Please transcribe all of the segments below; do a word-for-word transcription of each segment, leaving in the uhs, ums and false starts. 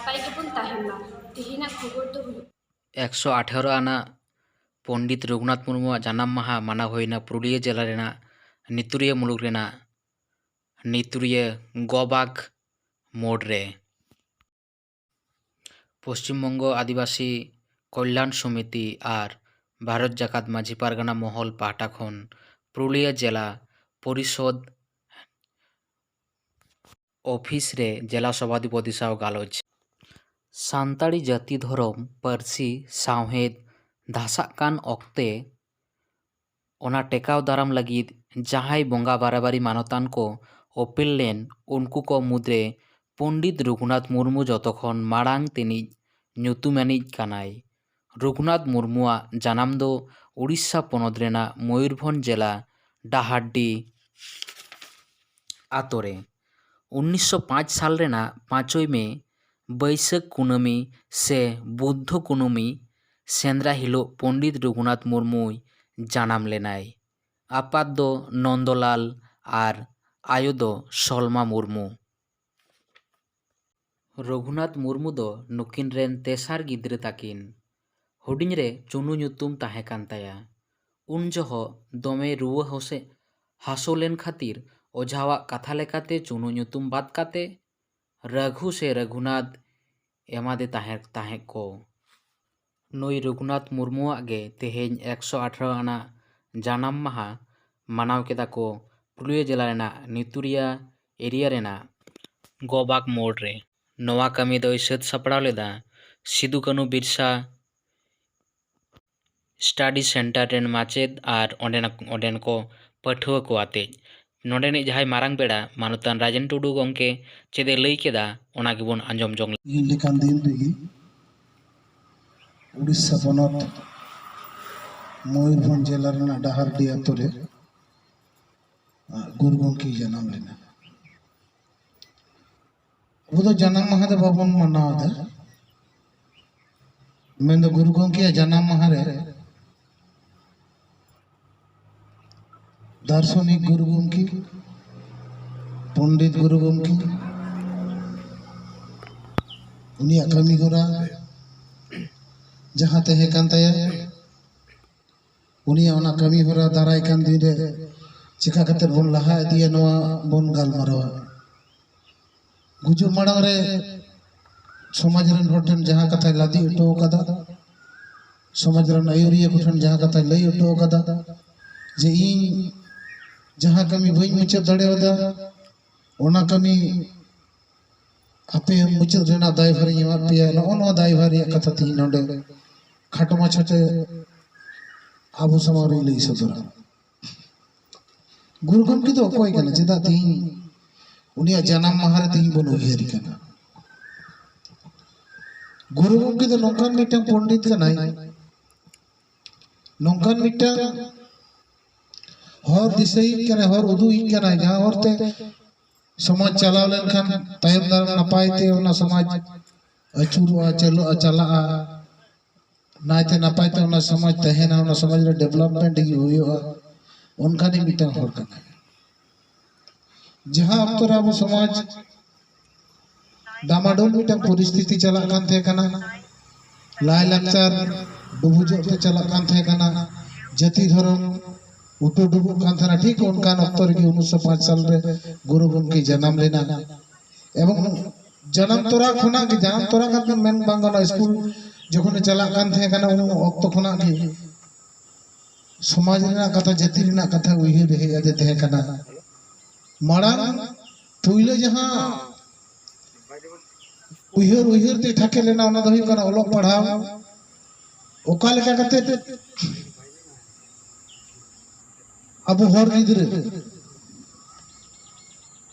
ᱱᱟᱯᱟᱭ ᱜᱮᱵᱚᱱ ᱛᱟᱦᱮᱱ ᱢᱟ᱾ ᱛᱮᱦᱮᱧᱟᱜ ᱠᱷᱚᱵᱚᱨ ᱫᱚ ᱦᱩᱭᱩᱜ ᱮᱠᱥᱚ ᱟᱴᱷᱮᱨᱚ ᱟᱱᱟᱜ ᱯᱚᱱᱰᱤᱛ ᱨᱚᱜᱷᱩᱱᱟᱛᱷ ᱢᱩᱨᱢᱩᱣᱟᱜ ᱡᱟᱱᱟᱢ ᱢᱟᱦᱟ ᱢᱟᱱᱟᱣ ᱦᱩᱭᱱᱟ ᱯᱩᱨᱩᱞᱤᱭᱟᱹ ᱡᱮᱞᱟ ᱨᱮᱱᱟᱜ ᱱᱤᱛᱩᱨᱤᱭᱟᱹ ᱢᱩᱞᱩᱠ ᱨᱮᱱᱟᱜ ᱱᱤᱛᱩᱨᱤᱭᱟᱹ ᱜᱚᱵᱟᱜᱽ ᱢᱳᱲ ᱨᱮ᱾ ᱯᱚᱥᱪᱤᱢ ᱵᱚᱝᱜᱚ ᱟᱹᱫᱤᱵᱟᱹᱥᱤ ᱠᱚᱞᱭᱟᱱ ᱥᱚᱢᱤᱛᱤ ᱟᱨ ᱵᱷᱟᱨᱚᱛ ᱡᱟᱠᱟᱛ ᱢᱟᱹᱡᱷᱤ ᱯᱟᱨᱜᱟᱱᱟ ᱢᱚᱦᱚᱞ ᱯᱟᱦᱴᱟ ᱠᱷᱚᱱ ᱯᱩᱨᱩᱞᱤᱭᱟᱹ ᱡᱮᱞᱟ ᱯᱚᱨᱤᱥᱚᱫᱽ ᱚᱯᱷᱤᱥ ᱨᱮ ᱡᱮᱞᱟ ᱥᱚᱵᱷᱟᱫᱷᱤᱯᱚᱛᱤ ᱥᱟᱶ ᱜᱟᱞᱚᱪ᱾ ᱥᱟᱱᱛᱟᱲᱤ ᱡᱟᱹᱛᱤ ᱫᱷᱚᱨᱚᱢ ᱯᱟᱹᱨᱥᱤ ᱥᱟᱶᱦᱮᱫ ᱫᱷᱟᱥᱟᱜ ᱠᱟᱱ ᱚᱠᱛᱮ ᱚᱱᱟ ᱴᱮᱠᱟᱣ ᱫᱟᱨᱟᱢ ᱞᱟᱹᱜᱤᱫ ᱡᱟᱦᱟᱸᱭ ᱵᱚᱸᱜᱟ ᱵᱟᱨᱟᱵᱟᱨᱤ ᱢᱟᱱᱚᱛᱟᱱ ᱠᱚ ᱚᱯᱮᱞ ᱞᱮᱱ, ᱩᱱᱠᱩ ᱠᱚ ᱢᱩᱫᱽᱨᱮ ᱯᱚᱱᱰᱤᱛ ᱨᱚᱜᱷᱩᱱᱟᱛᱷ ᱢᱩᱨᱢᱩ ᱡᱚᱛᱚ ᱠᱷᱚᱱ ᱢᱟᱲᱟᱝ ᱛᱮᱱᱤᱡ ᱧᱩᱛᱩᱢᱟᱱᱤᱡ ᱠᱟᱱᱟᱭ᱾ ᱨᱚᱜᱷᱩᱱᱟᱛᱷ ᱢᱩᱨᱢᱩᱣᱟᱜ ᱡᱟᱱᱟᱢ ᱫᱚ ᱩᱲᱤᱥᱥᱟ ᱯᱚᱱᱚᱛ ᱨᱮᱱᱟᱜ ᱢᱚᱭᱩᱨᱵᱷᱚᱸᱡᱽ ᱡᱮᱞᱟ ᱰᱟᱦᱟᱨᱰᱤ ᱟᱛᱳ ᱨᱮ᱾ ᱩᱱᱤᱥᱥᱚ ᱯᱟᱸᱪ ᱥᱟᱞ ᱨᱮᱱᱟᱜ ᱯᱟᱸᱪᱚᱭ ᱢᱮ, ᱵᱟᱹᱭᱥᱟᱹᱠᱷ ᱠᱩᱱᱟᱹᱢᱤ ᱥᱮ ᱵᱩᱫᱽᱫᱷᱚ ᱠᱩᱱᱟᱹᱢᱤ ᱥᱮᱸᱫᱽᱨᱟ ᱦᱤᱞᱳᱜ ᱯᱚᱱᱰᱤᱛ ᱨᱚᱜᱷᱩᱱᱟᱛᱷ ᱢᱩᱨᱢᱩᱭ ᱡᱟᱱᱟᱢ ᱞᱮᱱᱟᱭ᱾ ᱟᱯᱟᱛ ᱫᱚ ᱱᱚᱱᱫᱚᱞᱟᱞ ᱟᱨ ᱟᱭᱳ ᱫᱚ ᱥᱚᱞᱢᱟ ᱢᱩᱨᱢᱩ᱾ ᱨᱚᱜᱷᱩᱱᱟᱛᱷ ᱢᱩᱨᱢᱩ ᱫᱚ ᱱᱩᱠᱤᱱ ᱨᱮᱱ ᱛᱮᱥᱟᱨ ᱜᱤᱫᱽᱨᱟᱹ ᱛᱟᱹᱠᱤᱱ᱾ ᱦᱩᱰᱤᱧ ᱨᱮ ᱪᱩᱱᱩ ᱧᱩᱛᱩᱢ ᱛᱟᱦᱮᱸ ᱠᱟᱱ ᱛᱟᱭᱟ᱾ ᱩᱱ ᱡᱚᱦᱚᱜ ᱫᱚᱢᱮ ᱨᱩᱣᱟᱹ ᱦᱚᱥᱮ-, ᱦᱟᱹᱥᱩ ᱞᱮᱱ ᱠᱷᱟᱹᱛᱤᱨ ᱚᱡᱷᱟᱣᱟᱜ ᱠᱟᱛᱷᱟ ᱞᱮᱠᱟᱛᱮ ᱪᱩᱱᱩ ᱧᱩᱛᱩᱢ ᱵᱟᱫ ᱠᱟᱛᱮ ᱨᱟᱹᱜᱷᱩ ᱥᱮ ᱨᱟᱹᱜᱷᱩᱱᱟᱛᱷ ᱮᱢᱟᱫᱮ ᱛᱟᱦᱮᱸ, ᱛᱟᱦᱮᱸᱫ ᱠᱚ᱾ ᱱᱩᱭ ᱨᱚᱜᱷᱩᱱᱟᱛᱷ ᱢᱩᱨᱢᱩᱣᱟᱜ ᱜᱮ ᱛᱮᱦᱮᱧ ᱮᱠᱥᱚ ᱟᱴᱷᱟᱨᱚ ᱟᱱᱟᱜ ᱡᱟᱱᱟᱢ ᱢᱟᱦᱟ ᱢᱟᱱᱟᱣ ᱠᱮᱫᱟ ᱠᱚ ᱯᱩᱨᱩᱞᱤᱭᱟᱹ ᱡᱮᱞᱟ ᱨᱮᱱᱟᱜ ᱱᱤᱛᱩᱨᱤᱭᱟ ᱮᱨᱤᱭᱟ ᱨᱮᱱᱟᱜ ᱜᱚᱵᱟᱜᱽ ᱢᱳᱲ ᱨᱮ᱾ ᱱᱚᱣᱟ ᱠᱟᱹᱢᱤ ᱫᱚᱭ ᱥᱟᱹᱛ ᱥᱟᱯᱲᱟᱣ ᱞᱮᱫᱟ ᱥᱤᱫᱩ ᱠᱟᱹᱱᱩ ᱵᱤᱨᱥᱟ ᱥᱴᱟᱰᱤ ᱥᱮᱱᱴᱟᱨ ᱨᱮᱱ ᱢᱟᱪᱮᱫ ᱟᱨ ᱚᱸᱰᱮᱱᱟᱜ, ᱚᱸᱰᱮᱱ ᱠᱚ ᱯᱟᱹᱴᱷᱩᱣᱟᱹ ᱠᱚ ᱟᱛᱮ᱾ ᱱᱚᱰᱮᱱᱤᱡ ᱡᱟᱦᱟᱸᱭ ᱢᱟᱨᱟᱝ ᱯᱮᱲᱟ ᱢᱟᱱᱚᱛᱟᱱ ᱨᱟᱡᱮᱱ ᱴᱩᱰᱩ ᱜᱚᱢᱠᱮ ᱪᱮᱫ ᱮ ᱞᱟᱹᱭ ᱠᱮᱫᱟ, ᱚᱱᱟ ᱜᱮᱵᱚᱱ ᱟᱸᱡᱚᱢ ᱡᱚᱝ ᱞᱮᱠᱟᱱ ᱫᱤᱱ ᱨᱮᱜᱮ ᱩᱲᱤᱥᱥᱟ ᱯᱚᱱᱚᱛ ᱢᱚᱭᱩᱨᱵᱷᱚᱸᱡᱽ ᱡᱮᱞᱟ ᱨᱮᱱᱟᱜ ᱰᱟᱦᱟᱨᱰᱤ ᱟᱛᱳ ᱨᱮ, ᱟᱸ, ᱜᱩᱨᱩ ᱜᱚᱢᱠᱮᱭ ᱡᱟᱱᱟᱢ ᱞᱮᱱᱟ᱾ ᱟᱵᱚ ᱫᱚ ᱡᱟᱱᱟᱢ ᱢᱟᱦᱟ ᱫᱚ ᱵᱟᱵᱚᱱ ᱢᱟᱱᱟᱣ ᱮᱫᱟ, ᱢᱮᱱᱫᱚ ᱜᱩᱨᱩ ᱜᱚᱢᱠᱮᱭᱟᱜ ᱡᱟᱱᱟᱢ ᱢᱟᱦᱟ ᱨᱮ ᱫᱟᱨᱥᱚᱱᱤᱠ ᱜᱩᱨᱩ ᱜᱚᱢᱠᱮ, ᱯᱚᱱᱰᱤᱛ ᱜᱩᱨᱩ ᱜᱚᱢᱠᱮ, ᱩᱱᱤᱭᱟᱜ ᱠᱟᱹᱢᱤ ᱦᱚᱨᱟ ᱡᱟᱦᱟᱸ ᱛᱟᱦᱮᱸ ᱠᱟᱱ ᱛᱟᱭᱟ, ᱩᱱᱤᱭᱟᱜ ᱚᱱᱟ ᱠᱟᱹᱢᱤ ᱦᱚᱨᱟ ᱫᱟᱨᱟᱭ ᱠᱟᱱ ᱫᱤᱱ ᱨᱮ ᱪᱤᱠᱟ ᱠᱟᱛᱮ ᱵᱚᱱ ᱞᱟᱦᱟ ᱤᱫᱤᱭᱟ, ᱱᱚᱣᱟ ᱵᱚᱱ ᱜᱟᱞᱢᱟᱨᱟᱣᱟ᱾ ᱜᱩᱡᱩᱜ ᱢᱟᱲᱟᱝ ᱨᱮ ᱥᱚᱢᱟᱡᱽ ᱨᱮᱱ ᱦᱚᱲ ᱴᱷᱮᱱ ᱡᱟᱦᱟᱸ ᱠᱟᱛᱷᱟᱭ ᱞᱟᱫᱮ ᱦᱚᱴᱚ ᱟᱠᱟᱫᱟ, ᱥᱚᱢᱟᱡᱽ ᱨᱮᱱ ᱟᱹᱭᱩᱨᱤᱭᱟᱹ ᱠᱚᱴᱷᱮᱱ ᱡᱟᱦᱟᱸ ᱠᱟᱛᱷᱟᱭ ᱞᱟᱹᱭ ᱦᱚᱴᱚ ᱟᱠᱟᱫᱟ, ᱡᱮ ᱤᱧ ᱡᱟᱦᱟᱸ ᱠᱟᱹᱢᱤ ᱵᱟᱹᱧ ᱢᱩᱪᱟᱹᱫ ᱫᱟᱲᱮᱭᱟᱫᱟ, ᱚᱱᱟ ᱠᱟᱹᱢᱤ ᱟᱯᱮ ᱢᱩᱪᱟᱹᱫ ᱨᱮᱱᱟᱜ ᱫᱟᱭᱵᱷᱟᱨᱤᱧ ᱮᱢᱟᱫ ᱯᱮᱭᱟ᱾ ᱱᱚᱜᱼᱚ ᱱᱚᱣᱟ ᱫᱟᱭᱵᱷᱟᱨ ᱨᱮᱭᱟᱜ ᱠᱟᱛᱷᱟ ᱛᱮᱦᱮᱧ ᱱᱚᱰᱮ ᱠᱷᱟᱴᱚ ᱢᱟᱪᱷᱟᱛᱮ ᱟᱵᱚ ᱥᱟᱢᱟᱝ ᱨᱤᱧ ᱞᱟᱹᱭ ᱥᱚᱫᱚᱨᱟ᱾ ᱜᱩᱨᱩ ᱜᱚᱢᱠᱮ ᱫᱚ ᱚᱠᱚᱭ ᱠᱟᱱᱟ? ᱪᱮᱫᱟᱜ ᱛᱮᱦᱮᱧ ᱩᱱᱤᱭᱟᱜ ᱡᱟᱱᱟᱢ ᱢᱟᱦᱟ ᱨᱮ ᱛᱮᱦᱮᱧ ᱵᱚᱱ ᱩᱭᱦᱟᱹᱨᱮ ᱠᱟᱱᱟ? ᱜᱩᱨᱩ ᱜᱚᱢᱠᱮ ᱫᱚ ᱱᱚᱝᱠᱟᱱ ᱢᱤᱫᱴᱟᱝ ᱯᱚᱱᱰᱤᱛ ᱠᱟᱱᱟᱭ, ᱱᱚᱝᱠᱟᱱ ᱢᱤᱫᱴᱟᱝ ᱦᱚᱨ ᱫᱤᱥᱟᱹᱭᱤᱡ ᱠᱟᱱᱟᱭ, ᱦᱚᱨ ᱩᱫᱩᱜᱤᱡ ᱠᱟᱱᱟᱭ, ᱡᱟᱦᱟᱸ ᱦᱚᱨᱛᱮ ᱥᱚᱢᱟᱡᱽ ᱪᱟᱞᱟᱣ ᱞᱮᱱᱠᱷᱟᱱ ᱛᱟᱭᱚᱢ ᱫᱟᱨᱟᱢ ᱱᱟᱯᱟᱭ ᱛᱮ ᱚᱱᱟ ᱥᱚᱢᱟᱡᱽ ᱟᱹᱪᱩᱨᱚᱜᱼᱟ, ᱪᱟᱹᱞᱩᱜᱼᱟ, ᱪᱟᱞᱟᱜᱼᱟ, ᱱᱟᱭᱛᱮ ᱱᱟᱯᱟᱭ ᱛᱮ ᱚᱱᱟ ᱥᱚᱢᱟᱡᱽ ᱛᱟᱦᱮᱱᱟ, ᱚᱱᱟ ᱥᱚᱢᱟᱡᱽ ᱨᱮ ᱰᱮᱵᱷᱞᱚᱯᱢᱮᱱᱴ ᱜᱮ ᱦᱩᱭᱩᱜᱼᱟ᱾ ᱚᱱᱠᱟᱱᱤᱡ ᱢᱤᱫᱴᱟᱝ ᱦᱚᱲ ᱠᱟᱱᱟᱭ᱾ ᱡᱟᱦᱟᱸ ᱚᱠᱛᱚ ᱨᱮ ᱟᱵᱚ ᱥᱚᱢᱟᱡᱽ ᱰᱟᱢᱟᱰᱳᱞ ᱢᱤᱫᱴᱟᱝ ᱯᱚᱨᱤᱥᱛᱷᱤᱛᱤ ᱪᱟᱞᱟᱜ ᱠᱟᱱ ᱛᱟᱦᱮᱸ ᱠᱟᱱᱟ, ᱞᱟᱭᱼᱞᱟᱠᱪᱟᱨ ᱰᱩᱵᱩᱡᱚᱜ ᱛᱮ ᱪᱟᱞᱟᱜ ᱠᱟᱱ ᱛᱟᱦᱮᱸ ᱠᱟᱱᱟ, ᱡᱟᱹᱛᱤ ᱫᱷᱚᱨᱚᱢ ᱩᱴᱟᱹ ᱰᱩᱵᱩᱜ ᱠᱟᱱ ᱛᱟᱦᱮᱱᱟ, ᱴᱷᱤᱠ ᱚᱱᱠᱟᱱ ᱚᱠᱛᱚ ᱨᱮᱜᱮ ᱩᱱᱤᱥᱥᱚ ᱯᱟᱸᱪ ᱥᱟᱞ ᱨᱮ ᱜᱩᱨᱩ ᱜᱚᱢᱠᱮ ᱡᱟᱱᱟᱢ ᱞᱮᱱᱟ᱾ ᱮᱵᱚᱝ ᱡᱟᱱᱟᱢ ᱛᱚᱨᱟ ᱠᱷᱚᱱᱟᱜ ᱜᱮ, ᱡᱟᱱᱟᱢ ᱛᱚᱨᱟ ᱠᱷᱚᱱᱟᱜ ᱢᱮᱱ ᱵᱟᱝ ᱜᱟᱱᱚᱜᱼᱟ, ᱥᱠᱩᱞ ᱡᱚᱠᱷᱚᱱᱮ ᱪᱟᱞᱟᱜ ᱠᱟᱱ ᱛᱟᱦᱮᱸ ᱠᱟᱱᱟ, ᱩᱱ ᱚᱠᱛᱚ ᱠᱷᱚᱱᱟᱜ ᱜᱮ ᱥᱚᱢᱟᱡᱽ ᱨᱮᱱᱟᱜ ᱠᱟᱛᱷᱟ, ᱡᱟᱹᱛᱤ ᱨᱮᱱᱟᱜ ᱠᱟᱛᱷᱟ ᱩᱭᱦᱟᱹᱨ ᱦᱮᱡ ᱟᱫᱮ ᱛᱟᱦᱮᱸ ᱠᱟᱱᱟ᱾ ᱢᱟᱲᱟᱝ ᱯᱩᱭᱞᱟᱹ ᱡᱟᱦᱟᱸ ᱩᱭᱦᱟᱹᱨ, ᱩᱭᱦᱟᱹᱨ ᱛᱮ ᱴᱷᱟᱠᱮ ᱞᱮᱱᱟ, ᱚᱱᱟ ᱫᱚ ᱦᱩᱭᱩᱜ ᱠᱟᱱᱟ ᱚᱞᱚᱜ ᱯᱟᱲᱦᱟᱣ᱾ ᱚᱠᱟ ᱞᱮᱠᱟ ᱠᱟᱛᱮ ᱟᱵᱚ ᱦᱚᱲ ᱜᱤᱫᱽᱨᱟᱹ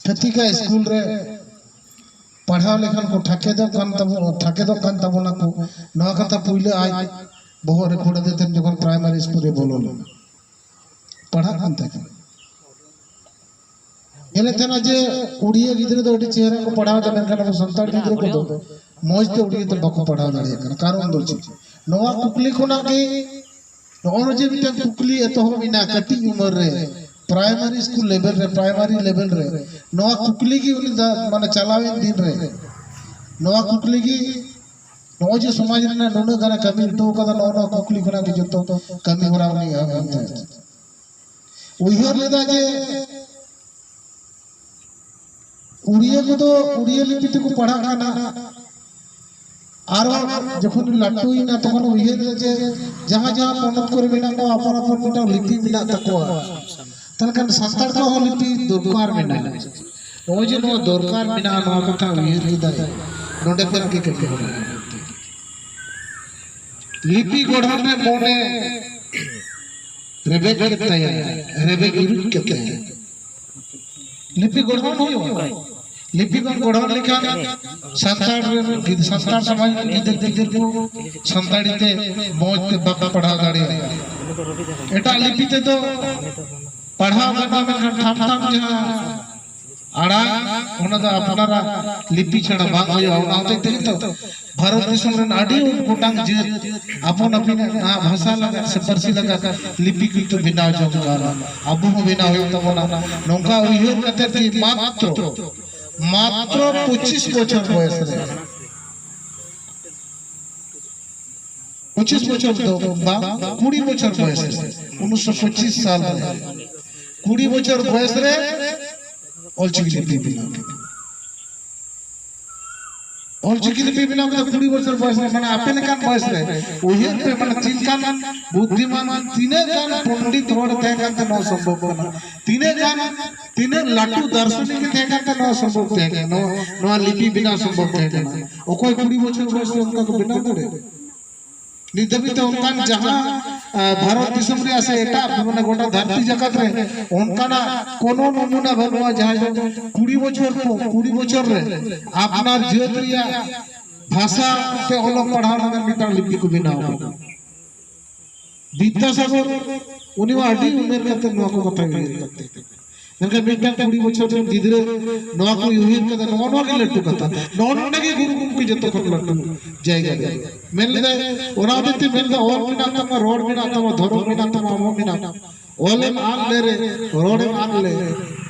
ᱠᱷᱟᱹᱛᱤᱠᱟ ᱥᱠᱩᱞ ᱨᱮ ᱯᱟᱲᱦᱟᱣ ᱞᱮᱠᱷᱟᱱ ᱠᱚ ᱴᱷᱟᱠᱮᱫᱚᱜ ᱠᱟᱱ ᱛᱟᱵᱚ, ᱴᱷᱟᱠᱮᱫᱚᱜ ᱠᱟᱱ ᱛᱟᱵᱚᱱᱟ ᱠᱚ, ᱱᱚᱣᱟ ᱠᱟᱛᱷᱟ ᱯᱩᱭᱞᱟᱹ ᱟᱡ ᱵᱚᱦᱚᱜ ᱨᱮ ᱠᱷᱳᱲ ᱟᱫᱮ ᱛᱟᱦᱮᱱ ᱡᱚᱠᱷᱚᱱ ᱯᱨᱟᱭᱢᱟᱨᱤ ᱥᱠᱩᱞ ᱨᱮ ᱵᱚᱞᱚ ᱞᱮᱱᱟ, ᱯᱟᱲᱦᱟᱜ ᱠᱟᱱ ᱛᱟᱦᱮᱸ ᱠᱟᱱᱟ᱾ ᱧᱮᱞᱮᱫ ᱛᱟᱦᱮᱱᱟ ᱡᱮ ᱩᱲᱤᱭᱟᱹ ᱜᱤᱫᱽᱨᱟᱹ ᱫᱚ ᱟᱹᱰᱤ ᱪᱮᱦᱨᱟ ᱠᱚ ᱯᱟᱲᱦᱟᱣ ᱮᱫᱟ, ᱢᱮᱱᱠᱷᱟᱱ ᱟᱵᱚ ᱥᱟᱱᱛᱟᱲ ᱜᱤᱫᱽᱨᱟᱹ ᱠᱚᱫᱚ ᱢᱚᱡᱽ ᱛᱮ ᱩᱲᱤᱭᱟᱹ ᱛᱮ ᱵᱟᱠᱚ ᱯᱟᱲᱦᱟᱣ ᱫᱟᱲᱮᱭᱟᱜ ᱠᱟᱱᱟ᱾ ᱠᱟᱨᱚᱱ ᱫᱚ ᱪᱮᱫ? ᱱᱚᱣᱟ ᱠᱩᱠᱞᱤ ᱠᱷᱚᱱᱟᱜ ᱜᱮ ᱱᱚᱜᱼᱚᱭ ᱡᱮ ᱢᱤᱫᱴᱟᱝ ᱠᱩᱠᱞᱤ ᱮᱛᱚᱦᱚᱵ ᱮᱱᱟ ᱠᱟᱹᱴᱤᱡ ᱩᱢᱮᱨ ᱨᱮ, ᱯᱨᱟᱭᱢᱟᱨᱤ ᱥᱠᱩᱞ ᱞᱮᱵᱮᱞ ᱨᱮ, ᱯᱨᱟᱭᱢᱟᱨᱤ ᱞᱮᱵᱮᱞ ᱨᱮ, ᱱᱚᱣᱟ ᱠᱩᱠᱞᱤ ᱜᱮ ᱩᱱᱤ ᱫᱟ-, ᱢᱟᱱᱮ ᱪᱟᱞᱟᱣᱮᱱ ᱫᱤᱱ ᱨᱮ ᱱᱚᱣᱟ ᱠᱩᱠᱞᱤ ᱜᱮ, ᱱᱚᱜᱼᱚᱭ ᱡᱮ ᱥᱚᱢᱟᱡᱽ ᱨᱮᱱᱟᱜ ᱱᱩᱱᱟᱹᱜ ᱜᱟᱱᱮ ᱠᱟᱹᱢᱤ ᱦᱚᱴᱚ ᱠᱟᱫᱟ, ᱱᱚᱜᱼᱚ ᱱᱚᱣᱟ ᱠᱩᱠᱞᱤ ᱠᱷᱚᱱᱟᱜ ᱜᱮ ᱡᱚᱛᱚ ᱠᱟᱹᱢᱤ ᱦᱚᱨᱟ ᱩᱱᱤ ᱮᱦᱚᱵ ᱮᱱ ᱛᱟᱭᱟ᱾ ᱩᱭᱦᱟᱹᱨ ᱞᱮᱫᱟ ᱡᱮ ᱩᱲᱤᱭᱟᱹ ᱠᱚᱫᱚ ᱩᱲᱤᱭᱟᱹ ᱞᱤᱯᱤ ᱛᱮᱠᱚ ᱯᱟᱲᱦᱟᱜ ᱠᱟᱱᱟ, ᱟᱨᱚ ᱡᱚᱠᱷᱚᱱ ᱞᱟᱹᱴᱩᱭᱮᱱᱟ ᱛᱚᱠᱷᱚᱱ ᱩᱭᱦᱟᱹᱨ ᱞᱮᱫᱟ ᱡᱮ ᱡᱟᱦᱟᱸ ᱡᱟᱦᱟᱸ ᱯᱚᱱᱚᱛ ᱠᱚᱨᱮ ᱢᱮᱱᱟᱜ ᱠᱚᱣᱟ ᱟᱯᱟᱱ ᱟᱯᱟᱱ ᱢᱤᱫᱴᱟᱝ ᱞᱤᱯᱤ ᱢᱮᱱᱟᱜ ᱛᱟᱠᱚᱣᱟ, ᱛᱟᱦᱚᱞᱮ ᱠᱷᱟᱱ ᱥᱟᱱᱛᱟᱲ ᱠᱚᱣᱟᱜ ᱦᱚᱸ ᱞᱤᱯᱤ ᱫᱚᱨᱠᱟᱨ ᱢᱮᱱᱟᱜᱼᱟ᱾ ᱱᱚᱜᱼᱚᱭ ᱡᱮ ᱱᱚᱣᱟ ᱫᱚᱨᱠᱟᱨ ᱢᱮᱱᱟᱜᱼᱟ, ᱱᱚᱣᱟ ᱠᱟᱛᱷᱟ ᱩᱭᱦᱟᱹᱨ ᱞᱮᱫᱟᱭ ᱱᱚᱰᱮ ᱠᱷᱚᱱ ᱜᱮ ᱠᱟᱹᱢᱤ ᱦᱚᱨᱟ᱾ ᱞᱤᱯᱤ ᱜᱚᱲᱦᱚᱱ ᱨᱮ ᱢᱚᱱᱮ ᱨᱮᱵᱮᱫ ᱠᱮᱫ ᱛᱟᱭᱟ, ᱨᱮᱵᱮᱫ ᱩᱨᱤᱡ ᱠᱮᱫ ᱛᱟᱭᱟ᱾ ᱞᱤᱯᱤ ᱜᱚᱲᱦᱚᱱ ᱦᱩᱭᱩᱜᱼᱟ᱾ ᱞᱤᱯᱤ ᱵᱟᱝ ᱜᱚᱲᱦᱚᱱ ᱞᱮᱠᱷᱟᱱ ᱥᱟᱱᱛᱟᱲ ᱨᱮᱱ ᱜᱤᱫ-, ᱥᱟᱱᱛᱟᱲ ᱥᱚᱢᱟᱡᱽ ᱨᱮᱱ ᱜᱤᱫᱟᱹᱨ ᱯᱤᱫᱟᱹᱨ ᱠᱚ ᱥᱟᱱᱛᱟᱲᱤ ᱛᱮ ᱢᱚᱡᱽ ᱛᱮ ᱵᱟᱠᱚ ᱯᱟᱲᱦᱟᱣ ᱫᱟᱲᱮᱭᱟᱜᱼᱟ᱾ ᱮᱴᱟᱜ ᱞᱤᱯᱤ ᱛᱮᱫᱚ ᱯᱟᱲᱦᱟᱣ ᱜᱟᱱᱚᱜᱼᱟ, ᱢᱮᱱᱠᱷᱟᱱ ᱴᱷᱟᱢ ᱴᱷᱟᱢ ᱡᱟᱦᱟᱸ ᱟᱲᱟᱝ, ᱚᱱᱟ ᱫᱚ ᱟᱯᱱᱟᱨᱟᱜ ᱞᱤᱯᱤ ᱪᱷᱟᱲᱟ ᱵᱟᱝ ᱦᱩᱭᱩᱜᱼᱟ᱾ ᱚᱱᱟ ᱦᱚᱛᱮᱡ ᱛᱮᱜᱮ ᱛᱚ ᱵᱷᱟᱨᱚᱛ ᱫᱤᱥᱚᱢ ᱨᱮᱱ ᱟᱹᱰᱤ ᱜᱚᱴᱟᱝ ᱡᱟᱹᱛ ᱟᱯᱚᱱ ᱟᱹᱯᱤᱱᱟᱜ ᱱᱚᱣᱟ ᱵᱷᱟᱥᱟ ᱞᱟᱹᱜᱤᱫ ᱥᱮ ᱯᱟᱹᱨᱥᱤ ᱞᱟᱹᱜᱤᱫ ᱞᱤᱯᱤ ᱠᱤᱱᱛᱩ ᱵᱮᱱᱟᱣ ᱡᱚᱝ ᱠᱟᱱᱟ᱾ ᱟᱵᱚ ᱦᱚᱸ ᱵᱮᱱᱟᱣ ᱦᱩᱭᱩᱜ ᱛᱟᱵᱚᱱᱟ᱾ ᱱᱚᱝᱠᱟ ᱩᱭᱦᱟᱹᱨ ᱠᱟᱛᱮ ᱡᱮ ᱢᱟᱛᱨᱚ, ᱢᱟᱛᱨᱚ ᱯᱚᱸᱪᱤᱥ ᱵᱚᱪᱷᱚᱨ ᱵᱚᱭᱮᱥ ᱨᱮ, ᱯᱚᱸᱪᱤᱥ ᱵᱚᱪᱷᱚᱨ ᱫᱚ ᱵᱟᱝ, ᱠᱩᱲᱤ ᱵᱚᱪᱷᱚᱨ ᱵᱚᱭᱮᱥ ᱨᱮ, ᱩᱱᱤᱥᱥᱚ ᱯᱚᱸᱪᱤᱥ ᱥᱟᱞ ᱨᱮ, ᱠᱩᱲᱤ ᱵᱚᱪᱷᱚᱨ ᱵᱚᱭᱮᱥ ᱨᱮ ᱚᱞᱪᱤᱠᱤ ᱞᱤᱯᱤ ᱵᱮᱱᱟᱣ ᱠᱮᱫᱟ᱾ ᱚᱞᱪᱤᱠᱤ ᱞᱤᱯᱤ ᱵᱮᱱᱟᱣ ᱠᱮᱫᱟ ᱠᱩᱲᱤ ᱵᱚᱪᱷᱚᱨ ᱵᱚᱭᱮᱥ ᱨᱮ, ᱢᱟᱱᱮ ᱟᱯᱮ ᱞᱮᱠᱟᱱ ᱵᱚᱭᱮᱥ ᱨᱮ᱾ ᱩᱭᱦᱟᱹᱨ ᱯᱮ, ᱢᱟᱱᱮ ᱪᱮᱫ ᱞᱮᱠᱟᱱ ᱵᱩᱫᱽᱫᱷᱤᱢᱟᱱ, ᱛᱤᱱᱟᱹᱜ ᱜᱟᱱ ᱯᱚᱱᱰᱤᱛ ᱦᱚᱲ ᱛᱟᱦᱮᱸ ᱠᱟᱱᱛᱮ ᱱᱚᱣᱟ ᱥᱚᱢᱵᱷᱚᱵ ᱠᱟᱱᱟ, ᱛᱤᱱᱟᱹᱜ ᱜᱟᱱ, ᱛᱤᱱᱟᱹᱜ ᱞᱟᱹᱴᱩ ᱫᱟᱨᱥᱚᱱᱤᱠ ᱮ ᱛᱟᱦᱮᱸ ᱠᱟᱱᱛᱮ ᱱᱚᱣᱟ ᱥᱚᱢᱵᱷᱚᱵ ᱛᱟᱦᱮᱸ ᱠᱟᱱᱟ, ᱱᱚᱣᱟ, ᱱᱚᱣᱟ ᱞᱤᱯᱤ ᱵᱮᱱᱟᱣ ᱥᱚᱢᱵᱷᱚᱵ ᱛᱟᱦᱮᱸ ᱠᱟᱱᱟ᱾ ᱚᱠᱚᱭ ᱠᱩᱲᱤ ᱵᱚᱪᱷᱚᱨ ᱵᱚᱭᱮᱥ ᱨᱮ ᱚᱱᱠᱟ ᱠᱚ ᱵᱮᱱᱟᱣ ᱫᱟᱲᱮᱭᱟᱜᱼᱟ? ᱱᱤᱛ ᱫᱷᱟᱹᱵᱤᱡ ᱛᱮ ᱚᱱᱠᱟᱱ ᱡᱟᱦᱟᱸ, ᱟ, ᱵᱷᱟᱨᱚᱛ ᱫᱤᱥᱚᱢ ᱨᱮᱭᱟᱜ ᱥᱮ ᱮᱴᱟᱜ ᱢᱟᱱᱮ ᱜᱚᱴᱟ ᱫᱷᱟᱹᱨᱛᱤ ᱡᱟᱠᱟᱛ ᱨᱮ ᱚᱱᱠᱟᱱᱟᱜ ᱠᱳᱱᱳ ᱱᱚᱢᱩᱱᱟ ᱵᱟᱹᱱᱩᱜᱼᱟ, ᱡᱟᱦᱟᱸᱭ ᱫᱚ ᱠᱩᱲᱤ ᱵᱚᱪᱷᱚᱨ ᱠᱚ, ᱠᱩᱲᱤ ᱵᱚᱪᱷᱚᱨ ᱨᱮ ᱟᱯᱱᱟᱨ ᱡᱟᱹᱛ ᱨᱮᱭᱟᱜ ᱵᱷᱟᱥᱟ ᱛᱮ ᱚᱞᱚᱜ ᱯᱟᱲᱦᱟᱣ ᱞᱟᱹᱜᱤᱫ ᱢᱤᱫᱴᱟᱝ ᱞᱤᱯᱤ ᱠᱚ ᱵᱮᱱᱟᱣ ᱠᱟᱫᱟ᱾ ᱵᱤᱫᱽᱫᱟᱥᱟᱜᱚᱨ, ᱩᱱᱤ ᱢᱟ ᱟᱹᱰᱤ ᱩᱢᱮᱨ ᱠᱟᱛᱮ ᱱᱚᱣᱟ ᱠᱚ ᱠᱟᱛᱷᱟᱭ ᱩᱭᱦᱟᱹᱨ ᱠᱟᱫ ᱛᱟᱦᱮᱸ᱾ ᱢᱮᱱᱠᱷᱟᱱ ᱢᱤᱫᱴᱟᱝ ᱠᱩᱲᱤ ᱵᱚᱪᱷᱚᱨ ᱨᱮᱱ ᱜᱤᱫᱽᱨᱟᱹ ᱱᱚᱣᱟ ᱠᱚ ᱩᱭᱦᱟᱹᱨ ᱠᱟᱫᱟ, ᱱᱚᱜᱼᱚ ᱱᱚᱣᱟ ᱜᱮ ᱞᱟᱹᱴᱩ ᱠᱟᱛᱷᱟ᱾ ᱱᱚᱜᱼᱚ ᱱᱚᱰᱮ ᱜᱮ ᱜᱩᱨᱩ ᱜᱚᱢᱠᱮ ᱡᱚᱛᱚ ᱠᱷᱚᱱ ᱞᱟᱹᱴᱩ ᱡᱟᱭᱜᱟ ᱨᱮ ᱢᱮᱱ ᱞᱮᱫᱟᱭ᱾ ᱚᱱᱟ ᱦᱚᱛᱮᱡ ᱛᱮ ᱢᱮᱱ ᱮᱫᱟ, ᱚᱞ ᱢᱮᱱᱟᱜ ᱛᱟᱢᱟ, ᱨᱚᱲ ᱢᱮᱱᱟᱜ ᱛᱟᱢᱟ, ᱫᱷᱚᱨᱚᱢ ᱢᱮᱱᱟᱜ ᱛᱟᱢᱟ, ᱟᱢ ᱦᱚᱸ ᱢᱮᱱᱟᱢ᱾ ᱚᱞᱮᱢ ᱟᱫ ᱞᱮᱨᱮ, ᱨᱚᱲᱮᱢ ᱟᱫ ᱞᱮ,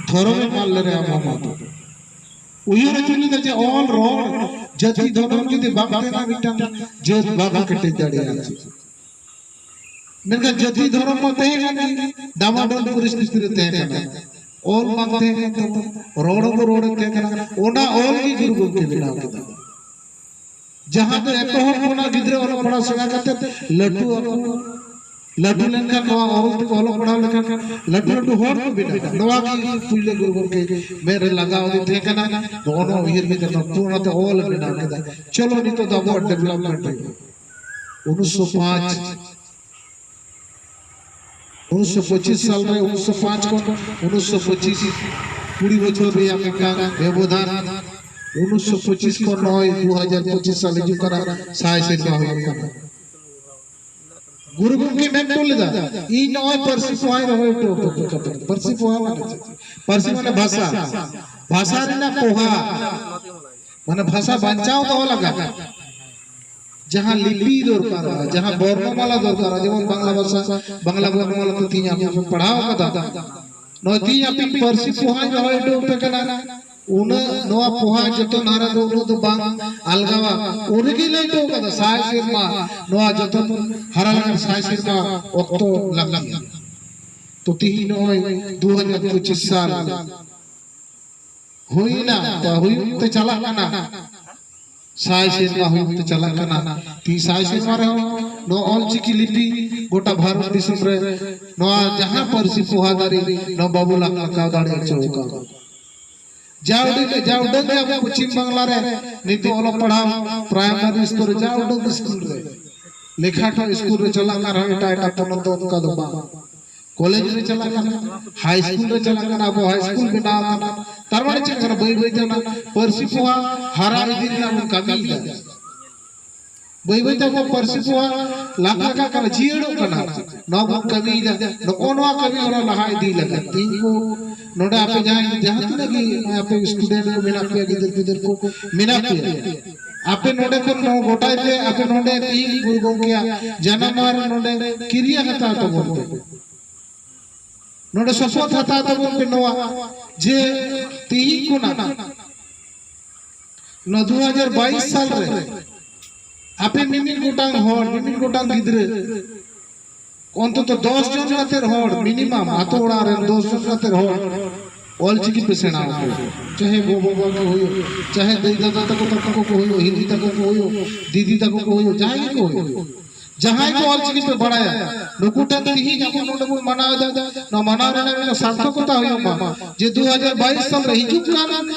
ᱫᱷᱚᱨᱚᱢᱮᱢ ᱟᱫ ᱞᱮᱨᱮ, ᱟᱢ ᱦᱚᱸᱢ ᱟᱫᱚᱜ᱾ ᱩᱭᱦᱟᱹᱨ ᱦᱚᱪᱚ ᱞᱮᱫᱟ ᱡᱮ ᱚᱞ, ᱨᱚᱲ, ᱡᱟᱹᱛᱤ ᱫᱷᱚᱨᱚᱢ ᱡᱩᱫᱤ ᱵᱟᱝ ᱛᱟᱦᱮᱱᱟ, ᱢᱤᱫᱴᱟᱝ ᱡᱟᱹᱛ ᱵᱟᱵᱚ ᱠᱮᱴᱮᱡ ᱫᱟᱲᱮᱭᱟᱜᱼᱟ᱾ ᱢᱮᱱᱠᱷᱟᱱ ᱡᱟᱹᱛᱤ ᱫᱷᱚᱨᱚᱢ ᱢᱟ ᱛᱟᱦᱮᱸ ᱠᱟᱱ ᱜᱮ, ᱰᱟᱢᱟᱰᱳᱞ ᱯᱚᱨᱤᱥᱛᱷᱤᱛᱤ ᱨᱮ ᱛᱟᱦᱮᱸ ᱠᱟᱱᱟ᱾ ᱚᱞ ᱵᱟᱝ ᱛᱟᱦᱮᱸ ᱠᱟᱱ ᱛᱟᱵᱚᱱᱟ, ᱨᱚᱲ ᱦᱚᱸᱠᱚ ᱨᱚᱲᱮᱫ ᱛᱟᱦᱮᱸ ᱠᱟᱱᱟ᱾ ᱚᱱᱟ ᱚᱞ ᱜᱮ ᱜᱩᱨᱩ ᱜᱚᱢᱠᱮ ᱵᱮᱱᱟᱣ ᱠᱮᱫᱟ, ᱡᱟᱦᱟᱸ ᱫᱚ ᱮᱛᱚᱦᱚᱵ ᱠᱷᱚᱱᱟᱜ ᱜᱤᱫᱽᱨᱟᱹ ᱚᱞᱚᱜ ᱯᱟᱲᱦᱟᱣ ᱥᱮᱬᱟ ᱠᱟᱛᱮ ᱞᱟᱹᱴᱩ ᱟᱠᱚ, ᱞᱟᱹᱴᱩ ᱞᱮᱱᱠᱷᱟᱱ ᱱᱚᱣᱟ ᱚᱞ ᱛᱮᱠᱚ ᱚᱞᱚᱜ ᱯᱟᱲᱦᱟᱣ ᱞᱮᱠᱷᱟᱱ ᱞᱟᱹᱴᱩ ᱞᱟᱹᱴᱩ ᱦᱚᱲ ᱠᱚ ᱵᱮᱱᱟᱜᱼᱟ᱾ ᱱᱚᱣᱟ ᱜᱮ ᱯᱩᱭᱞᱟᱹ ᱜᱩᱨᱩ ᱜᱚᱢᱠᱮ ᱢᱮᱫ ᱨᱮ ᱞᱟᱜᱟᱣ ᱟᱹᱫᱤᱧ ᱛᱟᱦᱮᱸ ᱠᱟᱱᱟ᱾ ᱱᱚᱜᱼᱚ ᱱᱚᱣᱟ ᱩᱭᱦᱟᱹᱨ ᱜᱮ ᱠᱟᱱᱟ, ᱚᱱᱟᱛᱮ ᱚᱞ ᱮ ᱵᱮᱱᱟᱣ ᱠᱮᱫᱟ᱾ ᱪᱚᱞᱚ, ᱱᱤᱛᱚᱜ ᱫᱚ ᱟᱵᱚᱣᱟᱜ ᱰᱮᱵᱷᱞᱚᱯᱢᱮᱱᱴ ᱦᱩᱭᱩᱜᱼᱟ᱾ ᱩᱱᱤᱥᱥᱚ ᱯᱟᱸᱪ, ᱩᱱᱤᱥᱥᱚ ᱯᱚᱸᱪᱤᱥ ᱥᱟᱞ ᱨᱮ, ᱩᱱᱤᱥᱥᱚ ᱯᱟᱸᱪ ᱠᱷᱚᱱ ᱩᱱᱤᱥᱥᱚ ᱯᱚᱸᱪᱤᱥ, ᱠᱩᱲᱤ ᱵᱚᱪᱷᱚᱨ ᱨᱮᱭᱟᱜ ᱢᱤᱫᱴᱟᱝ ᱵᱮᱵᱚᱫᱷᱟᱱ᱾ ᱩᱱᱤᱥᱥᱚ ᱯᱚᱸᱪᱤᱥ ᱠᱷᱚᱱ ᱱᱚᱜᱼᱚᱭ ᱫᱩ ᱦᱟᱡᱟᱨ ᱯᱚᱸᱪᱤᱥ ᱥᱟᱞ ᱦᱤᱡᱩᱜ ᱠᱟᱱᱟ, ᱥᱟᱭ ᱥᱮᱨᱢᱟ ᱦᱩᱭᱩᱜ ᱠᱟᱱᱟ᱾ ᱜᱩᱨᱩ ᱜᱚᱢᱠᱮ ᱢᱮᱱ ᱦᱚᱴᱚ ᱞᱮᱫᱟ, ᱤᱧ ᱱᱚᱜᱼᱚᱭ ᱯᱟᱹᱨᱥᱤ ᱯᱚᱦᱟᱧ ᱨᱚᱦᱚᱭ ᱦᱚᱴᱚ ᱟᱯᱮ ᱠᱟᱱᱟ᱾ ᱯᱟᱹᱨᱥᱤ ᱯᱚᱦᱟ ᱢᱟᱱᱮ ᱪᱮᱫ? ᱯᱟᱹᱨᱥᱤ ᱢᱟᱱᱮ ᱵᱷᱟᱥᱟ, ᱵᱷᱟᱥᱟ ᱨᱮᱱᱟᱜ ᱯᱚᱦᱟ, ᱢᱟᱱᱮ ᱵᱷᱟᱥᱟ ᱵᱟᱧᱪᱟᱣ ᱫᱚᱦᱚ ᱞᱟᱜᱟᱫ ᱡᱟᱦᱟᱸ ᱞᱤᱯᱤ ᱫᱚᱨᱠᱟᱨᱚᱜᱼᱟ, ᱡᱟᱦᱟᱸ ᱵᱚᱨᱱᱚᱢᱟᱞᱟ ᱫᱚᱨᱠᱟᱨᱚᱜᱼᱟ, ᱡᱮᱢᱚᱱ ᱵᱟᱝᱞᱟ ᱵᱷᱟᱥᱟ, ᱵᱟᱝᱞᱟ ᱵᱚᱨᱱᱚᱢᱟᱞᱟ ᱛᱮ ᱛᱮᱦᱤᱧ ᱟᱯᱮ ᱯᱮ ᱯᱟᱲᱦᱟᱣ ᱠᱟᱫᱟ, ᱱᱚᱜᱼᱚᱭ ᱛᱮᱦᱤᱧ ᱟᱯᱮ ᱯᱟᱹᱨᱥᱤ ᱯᱚᱦᱟᱧ ᱨᱚᱦᱚᱭ ᱦᱚᱴᱚ ᱟᱯᱮ ᱠᱟᱱᱟ᱾ ᱩᱱᱟᱹᱜ ᱱᱚᱣᱟ ᱯᱚᱦᱟ ᱡᱚᱛᱚᱱ ᱦᱟᱨᱟ ᱫᱚ ᱩᱱᱟᱹᱜ ᱫᱚ ᱵᱟᱝ ᱟᱞᱜᱟᱣᱟ᱾ ᱩᱱᱤᱜᱮ ᱞᱟᱹᱭ ᱦᱚᱴᱚ ᱠᱟᱫᱟ, ᱥᱟᱭ ᱥᱮᱨᱢᱟ ᱱᱚᱣᱟ ᱡᱚᱛᱚᱱ ᱦᱟᱨᱟ ᱞᱟᱹᱜᱤᱫ ᱥᱟᱭ ᱥᱮᱨᱢᱟ ᱚᱠᱛᱚ ᱞᱟᱹᱠᱛᱤᱭᱟ᱾ ᱛᱚ ᱛᱤᱦᱤᱧ ᱱᱚᱜᱼᱚᱭ ᱫᱩ ᱦᱟᱡᱟᱨ ᱯᱚᱸᱪᱤᱥ ᱥᱟᱞ ᱦᱩᱭᱱᱟ, ᱛᱚ ᱦᱩᱭᱩᱜ ᱛᱮ ᱪᱟᱞᱟᱜ ᱠᱟᱱᱟ᱾ ᱥᱟᱭ ᱥᱮᱨᱢᱟ ᱦᱩᱭᱩᱜ ᱛᱮ ᱪᱟᱞᱟᱜ ᱠᱟᱱᱟ᱾ ᱛᱤᱦᱤᱧ ᱥᱟᱭ ᱥᱮᱨᱢᱟ ᱨᱮᱦᱚᱸ ᱱᱚᱣᱟ ᱚᱞᱪᱤᱠᱤ ᱞᱤᱯᱤ ᱜᱚᱴᱟ ᱵᱷᱟᱨᱚᱛ ᱫᱤᱥᱚᱢ ᱨᱮ ᱱᱚᱣᱟ ᱡᱟᱦᱟᱸ ᱯᱟᱹᱨᱥᱤ ᱯᱚᱦᱟ ᱫᱟᱨᱮ, ᱱᱚᱣᱟ ᱵᱟᱵᱚ ᱞᱟᱠᱟᱣ ᱫᱟᱲᱮ ᱦᱚᱪᱚ ᱟᱠᱟᱫ᱾ ᱡᱟ ᱩᱰᱟᱹᱝ ᱜᱮ, ᱡᱟ ᱩᱰᱟᱹᱝ ᱜᱮ ᱟᱵᱚ ᱯᱚᱪᱷᱤᱢ ᱵᱟᱝᱞᱟ ᱨᱮ ᱱᱤᱛᱚᱜ ᱚᱞᱚᱜ ᱯᱟᱲᱦᱟᱣ ᱯᱨᱟᱭᱢᱟᱨᱤ ᱥᱛᱚᱨ ᱨᱮ, ᱡᱟ ᱩᱰᱟᱹᱝ ᱜᱮ ᱥᱠᱩᱞ ᱨᱮ, ᱞᱮᱠᱷᱟ ᱴᱷᱚ ᱥᱠᱩᱞ ᱨᱮ ᱪᱟᱞᱟᱜ ᱠᱟᱱ ᱨᱮᱦᱚᱸ ᱮᱴᱟᱜ ᱮᱴᱟᱜ ᱯᱚᱱᱚᱛ ᱫᱚ ᱚᱱᱠᱟ ᱫᱚ ᱵᱟᱝ᱾ ᱠᱚᱞᱮᱡᱽ ᱨᱮ ᱪᱟᱞᱟᱜ ᱠᱟᱱᱟ, ᱦᱟᱭ ᱥᱠᱩᱞ ᱨᱮ ᱪᱟᱞᱟᱜ ᱠᱟᱱᱟ, ᱟᱵᱚ ᱦᱟᱭ ᱥᱠᱩᱞ ᱵᱮᱱᱟᱣ ᱠᱟᱱᱟ᱾ ᱛᱟᱨ ᱢᱟᱱᱮ ᱪᱮᱫ ᱠᱟᱱᱟ? ᱵᱟᱹᱭ ᱵᱟᱹᱭ ᱛᱮ ᱚᱱᱟ ᱯᱟᱹᱨᱥᱤ ᱯᱚᱦᱟ ᱦᱟᱨᱟ ᱤᱫᱤ ᱨᱮᱱᱟᱜ ᱵᱚᱱ ᱠᱟᱹᱢᱤᱭᱮᱫᱟ᱾ ᱵᱟᱹᱭ ᱵᱟᱹᱭ ᱛᱮ ᱟᱵᱚ ᱯᱟᱹᱨᱥᱤ ᱯᱚᱦᱟ ᱞᱟᱠ ᱞᱟᱠᱟᱜ ᱠᱟᱱᱟ, ᱡᱤᱭᱟᱹᱲᱚᱜ ᱠᱟᱱᱟ᱾ ᱱᱚᱣᱟ ᱵᱚᱱ ᱠᱟᱹᱢᱤᱭᱮᱫᱟ, ᱱᱚᱜᱼᱚ ᱱᱚᱣᱟ ᱠᱟᱹᱢᱤ ᱦᱚᱨᱟ ᱞᱟᱦᱟ ᱤᱫᱤ ᱞᱟᱹᱜᱤᱫ ᱛᱮ ᱤᱧ ᱠᱚ ᱱᱚᱰᱮ ᱟᱯᱮ ᱡᱟᱦᱟᱸᱭ, ᱡᱟᱦᱟᱸ ᱛᱤᱱᱟᱹᱜ ᱜᱮ ᱟᱯᱮ ᱥᱴᱩᱰᱮᱱᱴ ᱠᱚ ᱢᱮᱱᱟᱜ ᱯᱮᱭᱟ, ᱜᱤᱫᱟᱹᱨ ᱯᱤᱫᱟᱹᱨ ᱠᱚ ᱢᱮᱱᱟᱜ ᱯᱮᱭᱟ, ᱟᱯᱮ ᱱᱚᱰᱮ ᱠᱷᱚᱱ ᱱᱚᱣᱟ ᱜᱚᱴᱟᱭ ᱯᱮ, ᱟᱯᱮ ᱱᱚᱰᱮ ᱛᱤᱦᱤᱧ ᱜᱩᱨᱩ ᱜᱚᱢᱠᱮᱭᱟᱜ ᱡᱟᱱᱟᱢ ᱢᱟᱦᱟ ᱨᱮ ᱱᱚᱰᱮ ᱠᱤᱨᱤᱭᱟᱹ ᱦᱟᱛᱟᱣ ᱛᱟᱵᱚᱱ ᱯᱮ, ᱱᱚᱰᱮ ᱥᱚᱯᱚᱛ ᱦᱟᱛᱟᱣ ᱛᱟᱵᱚᱱ ᱯᱮ ᱱᱚᱣᱟ ᱡᱮ ᱛᱤᱦᱤᱧ ᱠᱷᱚᱱᱟᱜ ᱱᱚᱣᱟ ᱫᱩ ᱦᱟᱡᱟᱨ ᱵᱟᱭᱤᱥ ᱥᱟᱞ ᱨᱮ ᱟᱯᱮ ᱢᱤᱢᱤᱫ ᱜᱚᱴᱟᱝ ᱦᱚᱲ, ᱢᱤᱢᱤᱫ ᱜᱚᱴᱟᱝ ᱜᱤᱫᱽᱨᱟᱹ, ᱚᱱᱛᱚᱛᱚ ᱫᱚᱥ ᱡᱚᱱ ᱠᱟᱛᱮ ᱦᱚᱲ, ᱢᱤᱱᱤᱢᱟᱢ ᱟᱛᱳ ᱚᱲᱟᱜ ᱨᱮᱱ ᱫᱚᱥ ᱡᱚᱱ ᱠᱟᱛᱮ ᱦᱚᱲ ᱚᱞᱪᱤᱠᱤ ᱯᱮ ᱥᱮᱬᱟ ᱟᱠᱚᱣᱟ᱾ ᱪᱟᱦᱮ ᱜᱚ ᱵᱟᱵᱟ ᱠᱚ ᱦᱩᱭᱩᱜ, ᱪᱟᱦᱮ ᱫᱟᱹᱭ ᱫᱟᱫᱟ ᱛᱟᱠᱚ, ᱛᱟᱠᱚ ᱠᱚ ᱦᱩᱭᱩᱜ, ᱦᱤᱞᱤ ᱛᱟᱠᱚ ᱠᱚ ᱦᱩᱭᱩᱜ, ᱫᱤᱫᱤ ᱛᱟᱠᱚ ᱠᱚ ᱦᱩᱭᱩᱜ, ᱡᱟᱦᱟᱸᱭ ᱜᱮᱠᱚ ᱦᱩᱭᱩᱜ, ᱡᱟᱦᱟᱸᱭ ᱠᱚ ᱚᱞᱪᱤᱠᱤ ᱯᱮ ᱵᱟᱲᱟᱭᱟ, ᱱᱩᱠᱩ ᱴᱷᱮᱱ ᱛᱤᱦᱤᱧ ᱟᱵᱚ ᱱᱚᱰᱮ ᱵᱚᱱ ᱢᱟᱱᱟᱣ ᱮᱫᱟ, ᱱᱚᱣᱟ ᱢᱟᱱᱟᱣ ᱨᱮᱱᱟᱜ ᱢᱤᱫᱴᱟᱝ ᱥᱟᱨᱛᱷᱚᱠᱚᱛᱟ ᱦᱩᱭᱩᱜ ᱢᱟ, ᱡᱮ ᱫᱩ ᱦᱟᱡᱟᱨ ᱵᱟᱭᱤᱥ ᱥᱟᱞ ᱨᱮ, ᱦᱤᱡᱩᱜ ᱠᱟᱱ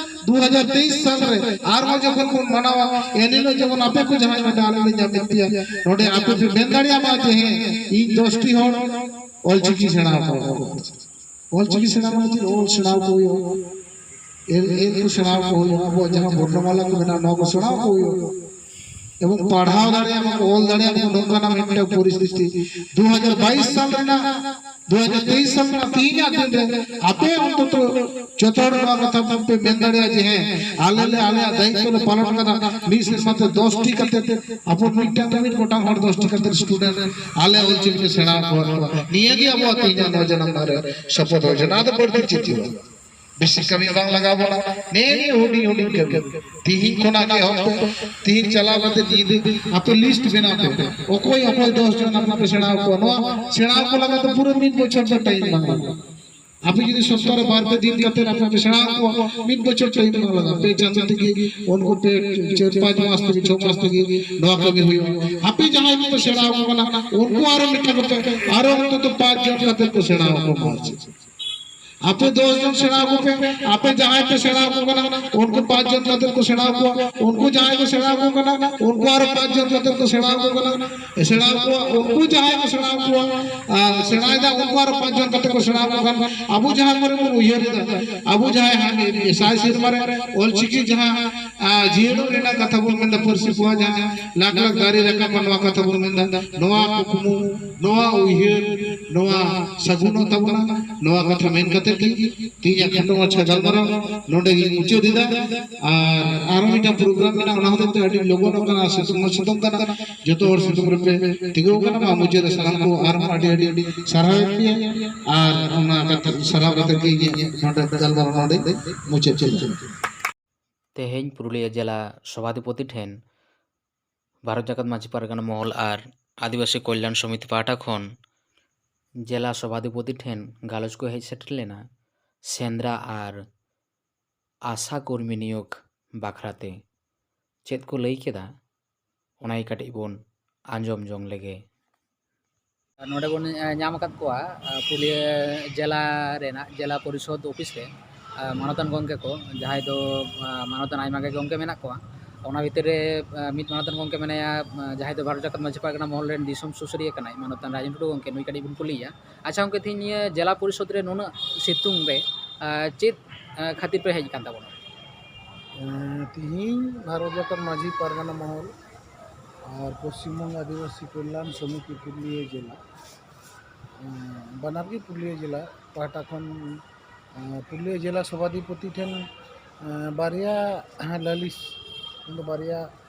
ᱫᱩ ᱦᱟᱡᱟᱨ ᱛᱮᱭᱤᱥ ᱥᱟᱞ ᱨᱮ ᱟᱨᱦᱚᱸ ᱡᱚᱠᱷᱚᱱ ᱵᱚᱱ ᱢᱟᱱᱟᱣᱟ, ᱮᱱ ᱦᱤᱞᱳᱜ ᱡᱮᱢᱚᱱ ᱟᱯᱮ ᱠᱚ ᱡᱟᱦᱟᱸᱭ ᱱᱚᱰᱮ ᱟᱞᱮ ᱞᱮ ᱧᱟᱢᱮᱫ ᱯᱮᱭᱟ, ᱱᱚᱰᱮ ᱟᱯᱮ ᱯᱮ ᱢᱮᱱ ᱫᱟᱲᱮᱭᱟᱜ ᱢᱟ ᱡᱮ, ᱦᱮᱸ, ᱤᱧ ᱫᱚᱥ ᱴᱤ ᱦᱚᱲ ᱚᱞᱪᱤᱠᱤ ᱥᱮᱬᱟ ᱟᱠᱟᱫ ᱠᱚᱣᱟ᱾ ᱚᱞᱪᱤᱠᱤ ᱥᱮᱬᱟ ᱢᱟᱱᱮ ᱪᱮᱫ? ᱚᱞ ᱥᱮᱬᱟ ᱟᱠᱚ ᱦᱩᱭᱩᱜᱼᱟ, ᱮᱞ, ᱮᱞ ᱠᱚ ᱥᱮᱬᱟ ᱟᱠᱚ ᱦᱩᱭᱩᱜᱼᱟ, ᱟᱵᱚᱣᱟᱜ ᱡᱟᱦᱟᱸ ᱵᱚᱨᱱᱚᱢᱟᱞᱟ ᱠᱚ ᱢᱮᱱᱟᱜᱼᱟ, ᱱᱚᱣᱟ ᱠᱚ ᱥᱮᱬᱟ ᱟᱠᱚ ᱦᱩᱭᱩᱜᱼᱟ, ᱮᱵᱚᱝ ᱯᱟᱲᱦᱟᱣ ᱫᱟᱲᱮᱭᱟᱜ ᱢᱟᱠᱚ, ᱚᱞ ᱫᱟᱲᱮᱭᱟᱜ ᱢᱟᱠᱚ, ᱱᱚᱝᱠᱟᱱᱟᱜ ᱢᱤᱫᱴᱟᱝ ᱯᱚᱨᱤᱥᱛᱷᱤᱛᱤ ᱫᱩ ᱦᱟᱡᱟᱨ ᱵᱟᱭᱤᱥ ᱥᱟᱞ ᱨᱮᱱᱟᱜ, ᱫᱩ ᱦᱟᱡᱟᱨ ᱛᱮᱭᱤᱥ ᱥᱟᱞ ᱨᱮᱱᱟᱜ ᱛᱮᱦᱮᱧᱟᱜ ᱫᱤᱱ ᱨᱮ ᱟᱯᱮ ᱚᱱᱛᱚᱛᱚ ᱡᱚᱛᱚ ᱦᱚᱲ ᱱᱚᱣᱟ ᱠᱟᱛᱷᱟ ᱯᱮ ᱢᱮᱱ ᱫᱟᱲᱮᱭᱟᱜᱼᱟ ᱡᱮ, ᱦᱮᱸ, ᱟᱞᱮ ᱞᱮ ᱟᱞᱮᱭᱟᱜ ᱫᱟᱭᱤᱛᱛᱚ ᱞᱮ ᱯᱟᱞᱚᱱ ᱠᱟᱫᱟ, ᱢᱤᱫ ᱥᱮᱨᱢᱟ ᱛᱮ ᱫᱚᱥ ᱴᱤ ᱠᱟᱛᱮ, ᱟᱵᱚ ᱢᱤᱫᱴᱟᱝ ᱢᱤᱫ ᱜᱚᱴᱟᱝ ᱦᱚᱲ ᱫᱚᱥ ᱴᱤ ᱠᱟᱛᱮ ᱥᱴᱩᱰᱮᱱᱴ ᱟᱞᱮ ᱚᱞᱪᱤᱠᱤ ᱞᱮ ᱥᱮᱬᱟ ᱟᱠᱚᱣᱟ᱾ ᱱᱤᱭᱟᱹ ᱜᱮ ᱟᱵᱚᱣᱟᱜ ᱛᱮᱦᱮᱧᱟᱜ ᱱᱚᱣᱟ ᱡᱟᱱᱟᱢ ᱨᱮ ᱥᱚᱯᱚᱫ ᱦᱩᱭ ᱠᱟᱱᱟ᱾ ᱟᱫᱚ ᱵᱟᱹᱲᱛᱤ ᱪᱮᱫ ᱦᱚᱸ ᱵᱟᱝ, ᱵᱮᱥᱤ ᱠᱟᱹᱢᱤ ᱵᱟᱝ ᱞᱟᱜᱟᱣ ᱵᱚᱱᱟ᱾ ᱱᱮᱜᱼᱮ ᱱᱤᱭᱟᱹ ᱦᱩᱰᱤᱧ ᱦᱩᱰᱤᱧ ᱠᱟᱹᱢᱤ ᱛᱤᱦᱤᱧ ᱠᱷᱚᱱᱟᱜ ᱜᱮ ᱮᱦᱚᱵ ᱯᱮ᱾ ᱛᱤᱦᱤᱧ ᱪᱟᱞᱟᱣ ᱠᱟᱛᱮ ᱧᱤᱫᱟᱹ ᱟᱯᱮ ᱞᱤᱥᱴ ᱵᱮᱱᱟᱣ ᱯᱮ, ᱚᱠᱚᱭ ᱚᱠᱚᱭ ᱫᱚᱥ ᱡᱚᱱ ᱟᱯᱮ ᱯᱮ ᱥᱮᱬᱟ ᱟᱠᱚᱣᱟ᱾ ᱱᱚᱣᱟ ᱥᱮᱬᱟ ᱟᱠᱚ ᱞᱟᱜᱟᱫ ᱫᱚ ᱯᱩᱨᱟᱹ ᱢᱤᱫ ᱵᱚᱪᱷᱚᱨ ᱫᱚ ᱴᱟᱭᱤᱢ ᱵᱟᱝ ᱞᱟᱜᱟᱜᱼᱟ᱾ ᱟᱯᱮ ᱡᱩᱫᱤ ᱥᱚᱯᱛᱟᱦᱚ ᱨᱮ ᱵᱟᱨ ᱯᱮ ᱫᱤᱱ ᱠᱟᱛᱮ ᱟᱯᱮ ᱯᱮ ᱥᱮᱬᱟ ᱟᱠᱚᱣᱟ, ᱢᱤᱫ ᱵᱚᱪᱷᱚᱨ ᱴᱟᱭᱤᱢ ᱵᱟᱝ ᱞᱟᱜᱟᱜᱼᱟ᱾ ᱯᱮ ᱪᱟᱸᱫᱚ ᱛᱮᱜᱮ ᱩᱱᱠᱩ ᱯᱮ ᱪᱟᱨ ᱯᱟᱸᱪ ᱢᱟᱥ ᱛᱮᱜᱮ, ᱪᱷᱚ ᱢᱟᱥ ᱛᱮᱜᱮ ᱱᱚᱣᱟ ᱠᱟᱹᱢᱤ ᱦᱩᱭᱩᱜᱼᱟ᱾ ᱟᱯᱮ ᱡᱟᱦᱟᱸᱭ ᱠᱚᱯᱮ ᱥᱮᱬᱟ ᱟᱠᱚ ᱠᱟᱱᱟ, ᱩᱱᱠᱩ ᱟᱨᱚ ᱢᱤᱫᱴᱟᱝ ᱠᱟᱛᱮ, ᱟᱨᱚ ᱚᱱᱛᱚᱛᱚ ᱯᱟᱸᱪ ᱡᱚᱱ ᱠᱟᱛᱮ ᱠᱚ ᱥᱮᱬᱟ ᱟᱠᱚ ᱢᱟ᱾ ᱟᱯᱮ ᱫᱚᱥ ᱡᱚᱱ ᱥᱮᱬᱟ ᱟᱠᱚ ᱯᱮ, ᱟᱯᱮ ᱡᱟᱦᱟᱸᱭ ᱯᱮ ᱥᱮᱬᱟ ᱟᱠᱚ ᱠᱟᱱᱟ, ᱩᱱᱠᱩ ᱯᱟᱸᱪ ᱡᱚᱱ ᱠᱟᱛᱮ ᱠᱚ ᱥᱮᱬᱟ ᱟᱠᱚᱣᱟ, ᱩᱱᱠᱩ ᱡᱟᱦᱟᱸᱭ ᱠᱚ ᱥᱮᱬᱟ ᱟᱠᱚ ᱠᱟᱱᱟ, ᱩᱱᱠᱩ ᱟᱨᱚ ᱯᱟᱸᱪ ᱡᱚᱱ ᱠᱟᱛᱮ ᱠᱚ ᱥᱮᱬᱟ ᱟᱠᱚ ᱠᱟᱱᱟ, ᱥᱮᱬᱟ ᱟᱠᱚᱣᱟ, ᱩᱱᱠᱩ ᱡᱟᱦᱟᱸᱭ ᱠᱚ ᱥᱮᱬᱟ ᱟᱠᱚᱣᱟ, ᱟᱨ ᱥᱮᱬᱟᱭᱮᱫᱟ, ᱩᱱᱠᱩ ᱟᱨᱚ ᱯᱟᱸᱪ ᱡᱚᱱ ᱠᱟᱛᱮ ᱠᱚ ᱥᱮᱬᱟ ᱟᱠᱚ ᱠᱟᱱ, ᱟᱵᱚ ᱡᱟᱦᱟᱸ ᱠᱚᱨᱮ ᱵᱚᱱ ᱩᱭᱦᱟᱹᱨ ᱮᱫᱟ, ᱟᱵᱚ ᱡᱟᱦᱟᱸᱭ ᱦᱟᱸᱜ ᱥᱟᱭ ᱥᱮᱨᱢᱟ ᱨᱮ ᱚᱞᱪᱤᱠᱤ ᱡᱟᱦᱟᱸ, ᱟᱨ ᱡᱤᱭᱟᱹᱲᱚᱜ ᱨᱮᱱᱟᱜ ᱠᱟᱛᱷᱟ ᱵᱚᱱ ᱢᱮᱱᱫᱟ, ᱯᱟᱹᱨᱥᱤ ᱯᱚᱦᱟ ᱡᱟᱦᱟᱸ ᱞᱟᱠᱷ ᱞᱟᱠᱷ ᱫᱟᱨᱮ ᱨᱟᱠᱟᱵ ᱢᱟ, ᱱᱚᱣᱟ ᱠᱟᱛᱷᱟ ᱵᱚᱱ ᱢᱮᱱᱫᱟ, ᱱᱚᱣᱟ ᱠᱩᱠᱢᱩ, ᱱᱚᱣᱟ ᱩᱭᱦᱟᱹᱨ, ᱱᱚᱣᱟ ᱥᱟᱹᱜᱩᱱᱚᱜ ᱛᱟᱵᱚᱱᱟ᱾ ᱱᱚᱣᱟ ᱠᱟᱛᱷᱟ ᱢᱮᱱ ᱠᱟᱛᱮ ᱜᱮ ᱛᱮᱦᱮᱧᱟᱜ ᱠᱷᱟᱴᱚ ᱢᱟᱪᱷᱟ ᱜᱟᱞᱢᱟᱨᱟᱣ ᱱᱚᱰᱮ ᱜᱤᱧ ᱢᱩᱪᱟᱹᱫ ᱮᱫᱟ᱾ ᱟᱨ ᱟᱨᱦᱚᱸ ᱢᱤᱫᱴᱟᱝ ᱯᱨᱳᱜᱨᱟᱢ ᱢᱮᱱᱟᱜᱼᱟ, ᱚᱱᱟ ᱦᱚᱛᱮᱡ ᱛᱮ ᱟᱹᱰᱤ ᱞᱚᱜᱚᱱᱚᱜ ᱠᱟᱱᱟ, ᱥᱤᱛᱩᱝ ᱦᱚᱸ ᱥᱤᱛᱩᱝ ᱠᱟᱱᱟ, ᱡᱚᱛᱚ ᱦᱚᱲ ᱥᱤᱛᱩᱝ ᱨᱮᱯᱮ ᱛᱤᱸᱜᱩ ᱟᱠᱟᱱᱟ᱾ ᱢᱟ ᱢᱩᱪᱟᱹᱫ ᱨᱮ ᱥᱟᱱᱟᱢ ᱠᱚ ᱟᱨᱦᱚᱸ ᱟᱹᱰᱤ ᱟᱹᱰᱤ ᱥᱟᱨᱦᱟᱣᱮᱫ ᱯᱮᱭᱟ᱾ ᱟᱨ ᱚᱱᱟ ᱠᱟᱛᱷᱟ ᱥᱟᱨᱦᱟᱣ ᱠᱟᱛᱮ ᱜᱮ ᱤᱧᱟᱹᱜ ᱱᱚᱰᱮ ᱜᱟᱞᱢᱟᱨᱟᱣ ᱱᱚᱰᱮ ᱢᱩᱪᱟᱹᱫ ᱪᱟᱞᱟᱜᱼᱟ᱾ ᱛᱮᱦᱮᱧ ᱯᱩᱨᱩᱞᱤᱭᱟᱹ ᱡᱮᱞᱟ ᱥᱚᱵᱷᱟᱫᱷᱤᱯᱚᱛᱤ ᱴᱷᱮᱱ ᱵᱷᱟᱨᱚᱛ ᱡᱟᱠᱟᱛ ᱢᱟᱹᱡᱷᱤ ᱯᱟᱨᱜᱟᱱᱟ ᱢᱚᱦᱚᱞ ᱟᱨ ᱟᱹᱫᱤᱵᱟᱹᱥᱤ ᱠᱚᱞᱭᱟᱱ ᱥᱚᱢᱤᱛᱤ ᱯᱟᱦᱴᱟ ᱠᱷᱚᱱ ᱡᱮᱞᱟ ᱥᱚᱵᱷᱟᱫᱷᱤᱯᱚᱛᱤ ᱴᱷᱮᱱ ᱜᱟᱞᱚᱪ ᱠᱚ ᱦᱮᱡ ᱥᱮᱴᱮᱨ ᱞᱮᱱᱟ ᱥᱮᱸᱫᱽᱨᱟ ᱟᱨ ᱟᱥᱟ ᱠᱚᱨᱢᱤ ᱱᱤᱭᱳᱜᱽ ᱵᱟᱠᱷᱨᱟᱛᱮ᱾ ᱪᱮᱫ ᱠᱚ ᱞᱟᱹᱭ ᱠᱮᱫᱟ, ᱚᱱᱟ ᱜᱮ ᱠᱟᱹᱴᱤᱡ ᱵᱚᱱ ᱟᱸᱡᱚᱢ ᱡᱚᱝ ᱞᱮᱜᱮ᱾ ᱱᱚᱰᱮ ᱵᱚᱱ, ᱮ, ᱧᱟᱢ ᱟᱠᱟᱫ ᱠᱚᱣᱟ, ᱮ, ᱯᱩᱨᱩᱞᱤᱭᱟᱹ ᱡᱮᱞᱟ ᱨᱮᱱᱟᱜ ᱡᱮᱞᱟ ᱯᱚᱨᱤᱥᱚᱫᱽ ᱚᱯᱷᱤᱥ ᱨᱮ, ᱮ, ᱢᱟᱱᱚᱛᱟᱱ ᱜᱚᱢᱠᱮ ᱠᱚ, ᱡᱟᱦᱟᱸᱭ ᱫᱚ, ᱮ, ᱢᱟᱱᱚᱛᱟᱱ ᱟᱭᱢᱟ ᱜᱮ ᱜᱚᱢᱠᱮ ᱢᱮᱱᱟᱜ ᱠᱚᱣᱟ᱾ ᱚᱱᱟ ᱵᱷᱤᱛᱤᱨ ᱨᱮ, ᱮ, ᱢᱤᱫ ᱢᱟᱱᱚᱛᱟᱱ ᱜᱚᱢᱠᱮ ᱢᱮᱱᱟᱭᱟ, ᱮ, ᱡᱟᱦᱟᱸᱭ ᱫᱚ ᱵᱷᱟᱨᱚᱛ ᱡᱟᱠᱟᱛ ᱢᱟᱹᱡᱷᱤ ᱯᱟᱨᱜᱟᱱᱟ ᱢᱚᱦᱚᱞ ᱨᱮᱱ ᱫᱤᱥᱚᱢ ᱥᱩᱥᱟᱹᱨᱤᱭᱟᱹ ᱠᱟᱱᱟᱭ, ᱢᱟᱱᱚᱛᱟᱱ ᱨᱟᱡᱮᱱ ᱴᱩᱰᱩ ᱜᱚᱢᱠᱮ, ᱱᱩᱭ ᱠᱟᱹᱴᱤᱡ ᱵᱚᱱ ᱠᱩᱞᱤᱭᱮᱭᱟ᱾ ᱟᱪᱪᱷᱟ ᱜᱚᱢᱠᱮ, ᱛᱮᱦᱮᱧ ᱱᱤᱭᱟᱹ ᱡᱮᱞᱟ ᱯᱚᱨᱤᱥᱚᱫᱽ ᱨᱮ ᱱᱩᱱᱟᱹᱜ ᱥᱤᱛᱩᱝ ᱨᱮ, ᱮ, ᱪᱮᱫ, ᱮ, ᱠᱷᱟᱹᱛᱤᱨ ᱯᱮ ᱦᱮᱡ ᱟᱠᱟᱱ ᱛᱟᱵᱚᱱᱟ? ᱮ, ᱛᱤᱦᱤᱧ ᱵᱷᱟᱨᱚᱛ ᱡᱟᱠᱟᱛ ᱢᱟᱹᱡᱷᱤ ᱯᱟᱨᱜᱟᱱᱟ ᱢᱚᱦᱚᱞ ᱟᱨ ᱯᱚᱥᱪᱤᱢᱵᱚᱝᱜᱚ ᱟᱹᱫᱤᱵᱟᱹᱥᱤ ᱠᱚᱞᱭᱟᱱ ᱥᱚᱢᱤᱛᱤ ᱯᱩᱨᱩᱞᱤᱭᱟᱹ ᱡᱮᱞᱟ, ᱮ, ᱵᱟᱱᱟᱨ ᱜᱮ ᱯᱩᱨᱩᱞᱤᱭᱟᱹ ᱡᱮᱞᱟ ᱯᱟᱦᱴᱟ ᱠᱷᱚᱱ, ᱮ, ᱯᱩᱨᱩᱞᱤᱭᱟᱹ ᱡᱮᱞᱟ ᱥᱚᱵᱷᱟᱫᱷᱤᱯᱚᱛᱤ ᱴᱷᱮᱱ, ᱮ, ᱵᱟᱨᱭᱟ ᱞᱟᱹᱞᱤᱥ, ᱢᱮᱱᱫᱚ ᱵᱟᱨᱭᱟ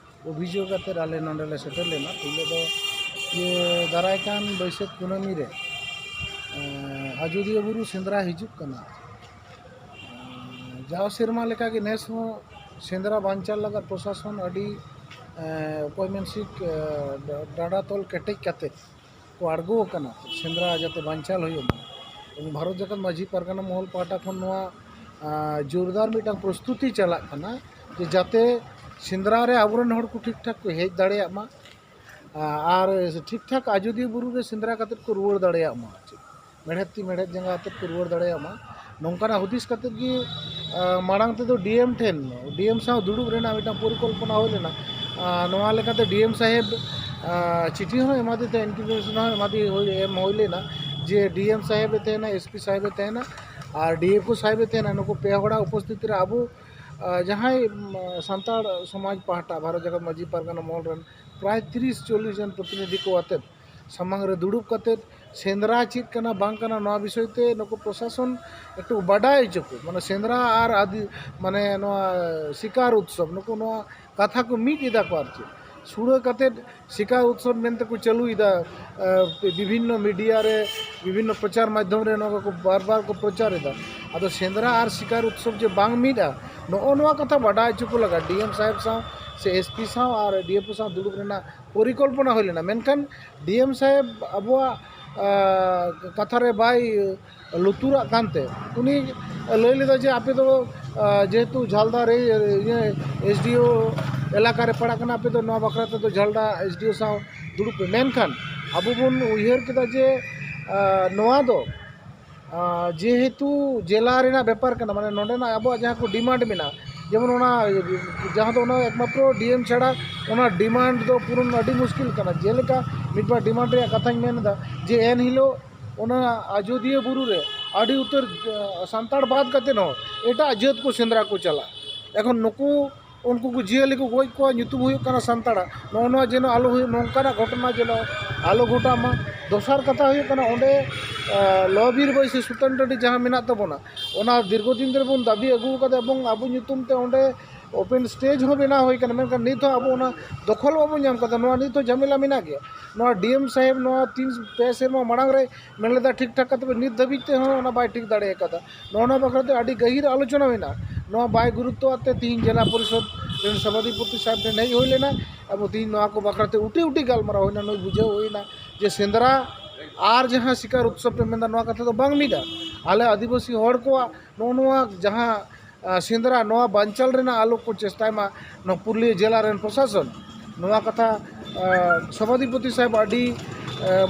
ᱚᱵᱷᱤᱡᱳᱜᱽ ᱟᱛᱮᱫ ᱟᱞᱮ ᱱᱚᱰᱮ ᱞᱮ ᱥᱮᱴᱮᱨ ᱞᱮᱱᱟ᱾ ᱯᱳᱭᱞᱳ ᱫᱚ ᱤᱭᱟᱹ ᱫᱟᱨᱟᱭ ᱠᱟᱱ ᱵᱟᱹᱭᱥᱟᱹᱠᱷ ᱠᱩᱱᱟᱹᱢᱤ ᱨᱮ, ᱮ, ᱟᱡᱳᱫᱤᱭᱟᱹ ᱵᱩᱨᱩ ᱥᱮᱸᱫᱽᱨᱟ ᱦᱤᱡᱩᱜ ᱠᱟᱱᱟ᱾ ᱮ, ᱡᱟᱣ ᱥᱮᱨᱢᱟ ᱞᱮᱠᱟᱜᱮ ᱱᱮᱥ ᱦᱚᱸ ᱥᱮᱸᱫᱽᱨᱟ ᱵᱟᱧᱪᱟᱣ ᱞᱟᱹᱜᱤᱫ ᱯᱨᱚᱥᱟᱥᱚᱱ ᱟᱹᱰᱤ, ᱮ, ᱚᱠᱚᱭ ᱢᱮᱱ ᱥᱤᱠ, ᱮ, ᱰᱟ-, ᱰᱟᱸᱰᱟ ᱛᱚᱞ ᱠᱮᱴᱮᱡ ᱠᱟᱛᱮ ᱠᱚ ᱟᱬᱜᱚ ᱟᱠᱟᱱᱟ, ᱥᱮᱸᱫᱽᱨᱟ ᱡᱟᱛᱮ ᱵᱟᱧᱪᱟᱣ ᱦᱩᱭᱩᱜ ᱢᱟ᱾ ᱮᱵᱚᱝ ᱵᱷᱟᱨᱚᱛ ᱡᱟᱠᱟᱛ ᱢᱟᱹᱡᱷᱤ ᱯᱟᱨᱜᱟᱱᱟ ᱢᱚᱦᱚᱞ ᱯᱟᱦᱴᱟ ᱠᱷᱚᱱ ᱱᱚᱣᱟ, ᱟ, ᱡᱳᱨᱫᱟᱨ ᱢᱤᱫᱴᱟᱝ ᱯᱨᱚᱥᱛᱩᱛᱤ ᱪᱟᱞᱟᱜ ᱠᱟᱱᱟ ᱡᱮ ᱡᱟᱛᱮ ᱥᱮᱸᱫᱽᱨᱟ ᱨᱮ ᱟᱵᱚᱨᱮᱱ ᱦᱚᱲ ᱠᱚ ᱴᱷᱤᱠ ᱴᱷᱟᱠ ᱠᱚ ᱦᱮᱡ ᱫᱟᱲᱮᱭᱟᱜ ᱢᱟ, ᱟ, ᱟᱨ ᱴᱷᱤᱠ ᱴᱷᱟᱠ ᱟᱡᱳᱫᱤᱭᱟᱹ ᱵᱩᱨᱩ ᱨᱮ ᱥᱮᱸᱫᱽᱨᱟ ᱠᱟᱛᱮᱫ ᱠᱚ ᱨᱩᱣᱟᱹᱲ ᱫᱟᱲᱮᱭᱟᱜ ᱢᱟ᱾ ᱢᱮᱲᱦᱮᱫ ᱛᱤ ᱢᱮᱲᱦᱮᱫ ᱡᱟᱸᱜᱟ ᱟᱛᱮᱫ ᱠᱚ ᱨᱩᱣᱟᱹᱲ ᱫᱟᱲᱮᱭᱟᱜ ᱢᱟ, ᱱᱚᱝᱠᱟᱱᱟᱜ ᱦᱩᱫᱤᱥ ᱠᱟᱛᱮᱫ ᱜᱮ, ᱟ, ᱢᱟᱲᱟᱝ ᱛᱮᱫᱚ ᱰᱤ ᱮᱢ ᱴᱷᱮᱱ, ᱰᱤ ᱮᱢ ᱥᱟᱶ ᱫᱩᱲᱩᱵ ᱨᱮᱱᱟᱜ ᱢᱤᱫᱴᱟᱝ ᱯᱚᱨᱤᱠᱚᱞᱯᱚᱱᱟ ᱦᱩᱭ ᱞᱮᱱᱟ᱾ ᱟ, ᱱᱚᱣᱟ ᱞᱮᱠᱟᱛᱮ ᱰᱤ ᱮᱢ ᱥᱟᱦᱮᱵᱽ, ᱟ, ᱪᱤᱴᱷᱤ ᱦᱚᱸ ᱮᱢᱟᱫᱮ ᱛᱟᱦᱮᱸ, ᱤᱱᱴᱤᱢᱮᱥᱚᱱ ᱦᱚᱸ ᱮᱢᱟᱫᱮ ᱦᱩᱭ, ᱮᱢ ᱦᱩᱭ ᱞᱮᱱᱟ ᱡᱮ ᱰᱤ ᱮᱢ ᱥᱟᱦᱮᱵᱽ ᱮ ᱛᱟᱦᱮᱱᱟ, ᱮᱥ ᱯᱤ ᱥᱟᱦᱮᱵᱽ ᱮ ᱛᱟᱦᱮᱱᱟ ᱟᱨ ᱰᱤ ᱮᱯᱷ ᱳ ᱥᱟᱦᱮᱵᱽ ᱮ ᱛᱟᱦᱮᱱᱟ᱾ ᱱᱩᱠᱩ ᱯᱮ ᱦᱚᱲᱟᱜ ᱩᱯᱚᱥᱛᱷᱤᱛ ᱨᱮ ᱟᱵᱚ, ᱟ, ᱡᱟᱦᱟᱸᱭ, ᱩᱢ, ᱥᱟᱱᱛᱟᱲ ᱥᱚᱢᱟᱡᱽ ᱯᱟᱦᱴᱟ ᱵᱷᱟᱨᱚᱛ ᱡᱟᱠᱟᱛ ᱢᱟᱹᱡᱷᱤ ᱯᱟᱨᱜᱟᱱᱟ ᱢᱚᱦᱚᱞ ᱨᱮᱱ ᱯᱨᱟᱭ ᱛᱤᱨᱤᱥ ᱪᱚᱞᱞᱤᱥ ᱡᱚᱱ ᱯᱨᱚᱛᱤᱱᱤᱫᱷᱤ ᱠᱚ ᱟᱛᱮᱫ ᱥᱟᱢᱟᱝ ᱨᱮ ᱫᱩᱲᱩᱵ ᱠᱟᱛᱮᱫ ᱥᱮᱸᱫᱽᱨᱟ ᱪᱮᱫ ᱠᱟᱱᱟ ᱵᱟᱝ ᱠᱟᱱᱟ ᱱᱚᱣᱟ ᱵᱤᱥᱚᱭ ᱛᱮ ᱱᱩᱠᱩ ᱯᱨᱚᱥᱟᱥᱚᱱ ᱮᱠᱴᱩ ᱵᱟᱰᱟᱭ ᱦᱚᱪᱚ ᱠᱚ, ᱢᱟᱱᱮ ᱥᱮᱸᱫᱽᱨᱟ ᱟᱨ ᱟᱫᱤ, ᱢᱟᱱᱮ ᱱᱚᱣᱟ ᱥᱤᱠᱟᱨ ᱩᱛᱥᱚᱵ, ᱱᱩᱠᱩ ᱱᱚᱣᱟ ᱠᱟᱛᱷᱟ ᱠᱚ ᱢᱤᱫ ᱮᱫᱟ ᱠᱚ ᱟᱨ ᱪᱮᱫ᱾ ᱥᱩᱲᱟᱹ ᱠᱟᱛᱮᱫ ᱥᱤᱠᱟᱨ ᱩᱛᱥᱚᱵ ᱢᱮᱱᱛᱮ ᱠᱚ ᱪᱟᱹᱞᱩᱭᱮᱫᱟ᱾ ᱵᱤᱵᱷᱤᱱᱱᱚ ᱢᱤᱰᱤᱭᱟ ᱨᱮ, ᱵᱤᱵᱷᱤᱱᱱᱚ ᱯᱨᱚᱪᱟᱨ ᱢᱟᱫᱽᱫᱷᱚᱢ ᱨᱮ ᱱᱚᱣᱟ ᱠᱚ ᱵᱟᱨ ᱵᱟᱨ ᱠᱚ ᱯᱨᱚᱪᱟᱨ ᱮᱫᱟ᱾ ᱟᱫᱚ ᱥᱮᱸᱫᱽᱨᱟ ᱟᱨ ᱥᱤᱠᱟᱨ ᱩᱛᱥᱚᱵ ᱡᱮ ᱵᱟᱝ ᱢᱤᱫᱼᱟ, ᱱᱚᱜᱼᱚ ᱱᱚᱣᱟ ᱠᱟᱛᱷᱟ ᱵᱟᱰᱟᱭ ᱦᱚᱪᱚ ᱠᱚ ᱞᱟᱜᱟᱜ᱾ ᱰᱤ ᱮᱢ ᱥᱟᱦᱮᱵᱽ ᱥᱟᱶ ᱥᱮ ᱮᱥ ᱯᱤ ᱥᱟᱶ ᱟᱨ ᱰᱤ ᱮᱯᱷ ᱳ ᱥᱟᱶ ᱫᱩᱲᱩᱵ ᱨᱮᱱᱟᱜ ᱯᱚᱨᱤᱠᱚᱞᱯᱚᱱᱟ ᱦᱩᱭ ᱞᱮᱱᱟ, ᱢᱮᱱᱠᱷᱟᱱ ᱰᱤ ᱮᱢ ᱥᱟᱦᱮᱵᱽ ᱟᱵᱚᱣᱟᱜ ᱠᱟᱛᱷᱟ ᱨᱮ ᱵᱟᱭ ᱞᱩᱛᱩᱨᱟᱜ ᱠᱟᱱᱛᱮ ᱩᱱᱤ ᱞᱟᱹᱭ ᱞᱮᱫᱟ ᱡᱮ ᱟᱯᱮ ᱫᱚ ᱡᱮᱦᱮᱛᱩ ᱡᱷᱟᱞᱫᱟ ᱨᱮ ᱮᱥ ᱰᱤ ᱳ ᱮᱞᱟᱠᱟ ᱨᱮ ᱯᱟᱲᱟᱜ ᱠᱟᱱᱟ, ᱟᱯᱮ ᱫᱚ ᱱᱚᱣᱟ ᱵᱟᱠᱷᱨᱟ ᱛᱮᱫᱚ ᱡᱷᱟᱞᱫᱟ ᱮᱥ ᱰᱤ ᱳ ᱥᱟᱶ ᱫᱩᱲᱩᱵ ᱯᱮ᱾ ᱢᱮᱱᱠᱷᱟᱱ ᱟᱵᱚ ᱵᱚᱱ ᱩᱭᱦᱟᱹᱨ ᱠᱮᱫᱟ ᱡᱮ ᱱᱚᱣᱟ ᱫᱚ ᱡᱮᱦᱮᱛᱩ ᱡᱮᱞᱟ ᱨᱮᱱᱟᱜ ᱵᱮᱯᱟᱨ ᱠᱟᱱᱟ, ᱢᱟᱱᱮ ᱱᱚᱰᱮᱱᱟᱜ ᱟᱵᱚᱣᱟᱜ ᱡᱟᱦᱟᱸ ᱠᱚ ᱰᱤᱢᱟᱱᱰ ᱢᱮᱱᱟᱜᱼᱟ, ᱡᱮᱢᱚᱱ ᱚᱱᱟ ᱡᱟᱦᱟᱸ ᱫᱚ ᱚᱱᱟ ᱮᱠᱢᱟᱛᱨᱚ ᱰᱤ ᱮᱢ ᱪᱷᱟᱲᱟ ᱚᱱᱟ ᱰᱤᱢᱟᱱᱰ ᱫᱚ ᱯᱩᱨᱚᱱ ᱟᱹᱰᱤ ᱢᱩᱥᱠᱤᱞ ᱠᱟᱱᱟ᱾ ᱡᱮᱞᱮᱠᱟ ᱢᱤᱫ ᱵᱟᱨ ᱰᱤᱢᱟᱱᱰ ᱨᱮᱭᱟᱜ ᱠᱟᱛᱷᱟᱧ ᱢᱮᱱ ᱮᱫᱟ ᱡᱮ ᱮᱱ ᱦᱤᱞᱳᱜ ᱚᱱᱟ ᱟᱡᱚᱫᱤᱭᱟᱹ ᱵᱩᱨᱩ ᱨᱮ ᱟᱹᱰᱤ ᱩᱛᱟᱹᱨ ᱥᱟᱱᱛᱟᱲ ᱵᱟᱫ ᱠᱟᱛᱮ ᱦᱚᱸ ᱮᱴᱟᱜ ᱡᱟᱹᱛ ᱠᱚ ᱥᱮᱸᱫᱽᱨᱟ ᱠᱚ ᱪᱟᱞᱟᱜ᱾ ᱮᱠᱷᱚᱱ ᱱᱩᱠᱩ ᱩᱱᱠᱩ ᱠᱚ ᱡᱤᱭᱟᱹᱞᱤ ᱠᱚ ᱜᱚᱡ ᱠᱚᱣᱟ, ᱧᱩᱛᱩᱢ ᱦᱩᱭᱩᱜ ᱠᱟᱱᱟ ᱥᱟᱱᱛᱟᱲᱟᱜ᱾ ᱱᱚᱜᱼᱚ ᱱᱚᱣᱟ ᱡᱮᱱᱚ ᱟᱞᱚ ᱦᱩᱭᱩᱜ, ᱱᱚᱝᱠᱟᱱᱟᱜ ᱜᱷᱚᱴᱚᱱᱟ ᱡᱮᱱᱚ ᱟᱞᱚ ᱜᱷᱚᱴᱟᱜ ᱢᱟ᱾ ᱫᱚᱥᱟᱨ ᱠᱟᱛᱷᱟ ᱦᱩᱭᱩᱜ ᱠᱟᱱᱟ, ᱚᱸᱰᱮ ᱞᱚᱵᱤᱨ ᱵᱟᱹᱭᱥᱤ ᱥᱩᱛᱟᱹᱱ ᱴᱟᱺᱰᱤ ᱡᱟᱦᱟᱸ ᱢᱮᱱᱟᱜ ᱛᱟᱵᱚᱱᱟ, ᱚᱱᱟ ᱫᱤᱨᱜᱷᱚ ᱫᱤᱱ ᱨᱮᱵᱚᱱ ᱫᱟᱹᱵᱤ ᱟᱹᱜᱩ ᱟᱠᱟᱫᱟ ᱮᱵᱚᱝ ᱟᱵᱚ ᱧᱩᱛᱩᱢ ᱛᱮ ᱚᱸᱰᱮ ᱳᱯᱮᱱ ᱥᱴᱮᱡᱽ ᱦᱚᱸ ᱵᱮᱱᱟᱣ ᱦᱩᱭ ᱠᱟᱱᱟ, ᱢᱮᱱᱠᱷᱟᱱ ᱱᱤᱛ ᱦᱚᱸ ᱟᱵᱚ ᱚᱱᱟ ᱫᱚᱠᱷᱚᱞ ᱵᱟᱵᱚᱱ ᱧᱟᱢ ᱠᱟᱫᱟ᱾ ᱱᱚᱣᱟ ᱱᱤᱛ ᱦᱚᱸ ᱡᱷᱟᱢᱮᱞᱟ ᱢᱮᱱᱟᱜ ᱜᱮᱭᱟ᱾ ᱱᱚᱣᱟ ᱰᱤ ᱮᱢ ᱥᱟᱦᱮᱵᱽ ᱱᱚᱣᱟ ᱛᱤᱱ ᱯᱮ ᱥᱮᱨᱢᱟ ᱢᱟᱲᱟᱝ ᱨᱮ ᱢᱮᱱ ᱞᱮᱫᱟ ᱴᱷᱤᱠ ᱴᱷᱟᱠ ᱠᱟᱛᱮ, ᱱᱤᱛ ᱫᱷᱟᱹᱵᱤᱡ ᱛᱮᱦᱚᱸ ᱚᱱᱟ ᱵᱟᱭ ᱴᱷᱤᱠ ᱫᱟᱲᱮ ᱟᱠᱟᱫᱟ᱾ ᱱᱚᱜᱼᱚ ᱱᱚᱣᱟ ᱵᱟᱠᱷᱨᱟ ᱛᱮ ᱟᱹᱰᱤ ᱜᱟᱹᱦᱤᱨ ᱟᱞᱳᱪᱚᱱᱟ ᱢᱮᱱᱟᱜᱼᱟ᱾ ᱱᱚᱣᱟ ᱵᱟᱭ ᱜᱩᱨᱩᱛᱛᱚ ᱟᱛᱮ ᱛᱤᱦᱤᱧ ᱡᱮᱞᱟ ᱯᱚᱨᱤᱥᱚᱫᱽ ᱨᱮᱱ ᱥᱚᱵᱷᱟᱫᱷᱤᱯᱚᱛᱤ ᱥᱟᱦᱮᱵᱽ ᱴᱷᱮᱱ ᱦᱮᱡ ᱦᱩᱭ ᱞᱮᱱᱟ᱾ ᱟᱵᱚ ᱛᱤᱦᱤᱧ ᱱᱚᱣᱟ ᱠᱚ ᱵᱟᱠᱷᱨᱟ ᱛᱮ ᱩᱴᱤ ᱩᱴᱤ ᱜᱟᱞᱢᱟᱨᱟᱣ ᱦᱩᱭᱱᱟ, ᱱᱩᱭ ᱵᱩᱡᱷᱟᱹᱣ ᱦᱩᱭᱱᱟ ᱡᱮ ᱥᱮᱸᱫᱽᱨᱟ ᱟᱨ ᱡᱟᱦᱟᱸ ᱥᱤᱠᱟᱨ ᱩᱛᱥᱚᱵᱽ ᱯᱮ ᱢᱮᱱᱫᱟ, ᱱᱚᱣᱟ ᱠᱟᱛᱷᱟ ᱫᱚ ᱵᱟᱝ ᱢᱤᱫᱟ᱾ ᱟᱞᱮ ᱟᱹᱫᱤᱵᱟᱹᱥᱤ ᱦᱚᱲ ᱠᱚᱣᱟᱜ ᱱᱚᱜᱼᱚ ᱱᱚᱣᱟ ᱡᱟᱦᱟᱸ ᱥᱮᱸᱫᱽᱨᱟ, ᱱᱚᱣᱟ ᱵᱟᱧᱪᱟᱣ ᱨᱮᱱᱟᱜ ᱟᱞᱚ ᱠᱚ ᱪᱮᱥᱴᱟᱭ ᱢᱟ ᱱᱚᱣᱟ ᱯᱩᱨᱩᱞᱤᱭᱟᱹ ᱡᱮᱞᱟ ᱨᱮᱱ ᱯᱨᱚᱥᱟᱥᱚᱱ᱾ ᱱᱚᱣᱟ ᱠᱟᱛᱷᱟ ᱥᱚᱵᱷᱟᱫᱷᱤᱯᱚᱛᱤ ᱥᱟᱦᱮᱵᱽ ᱟᱹᱰᱤ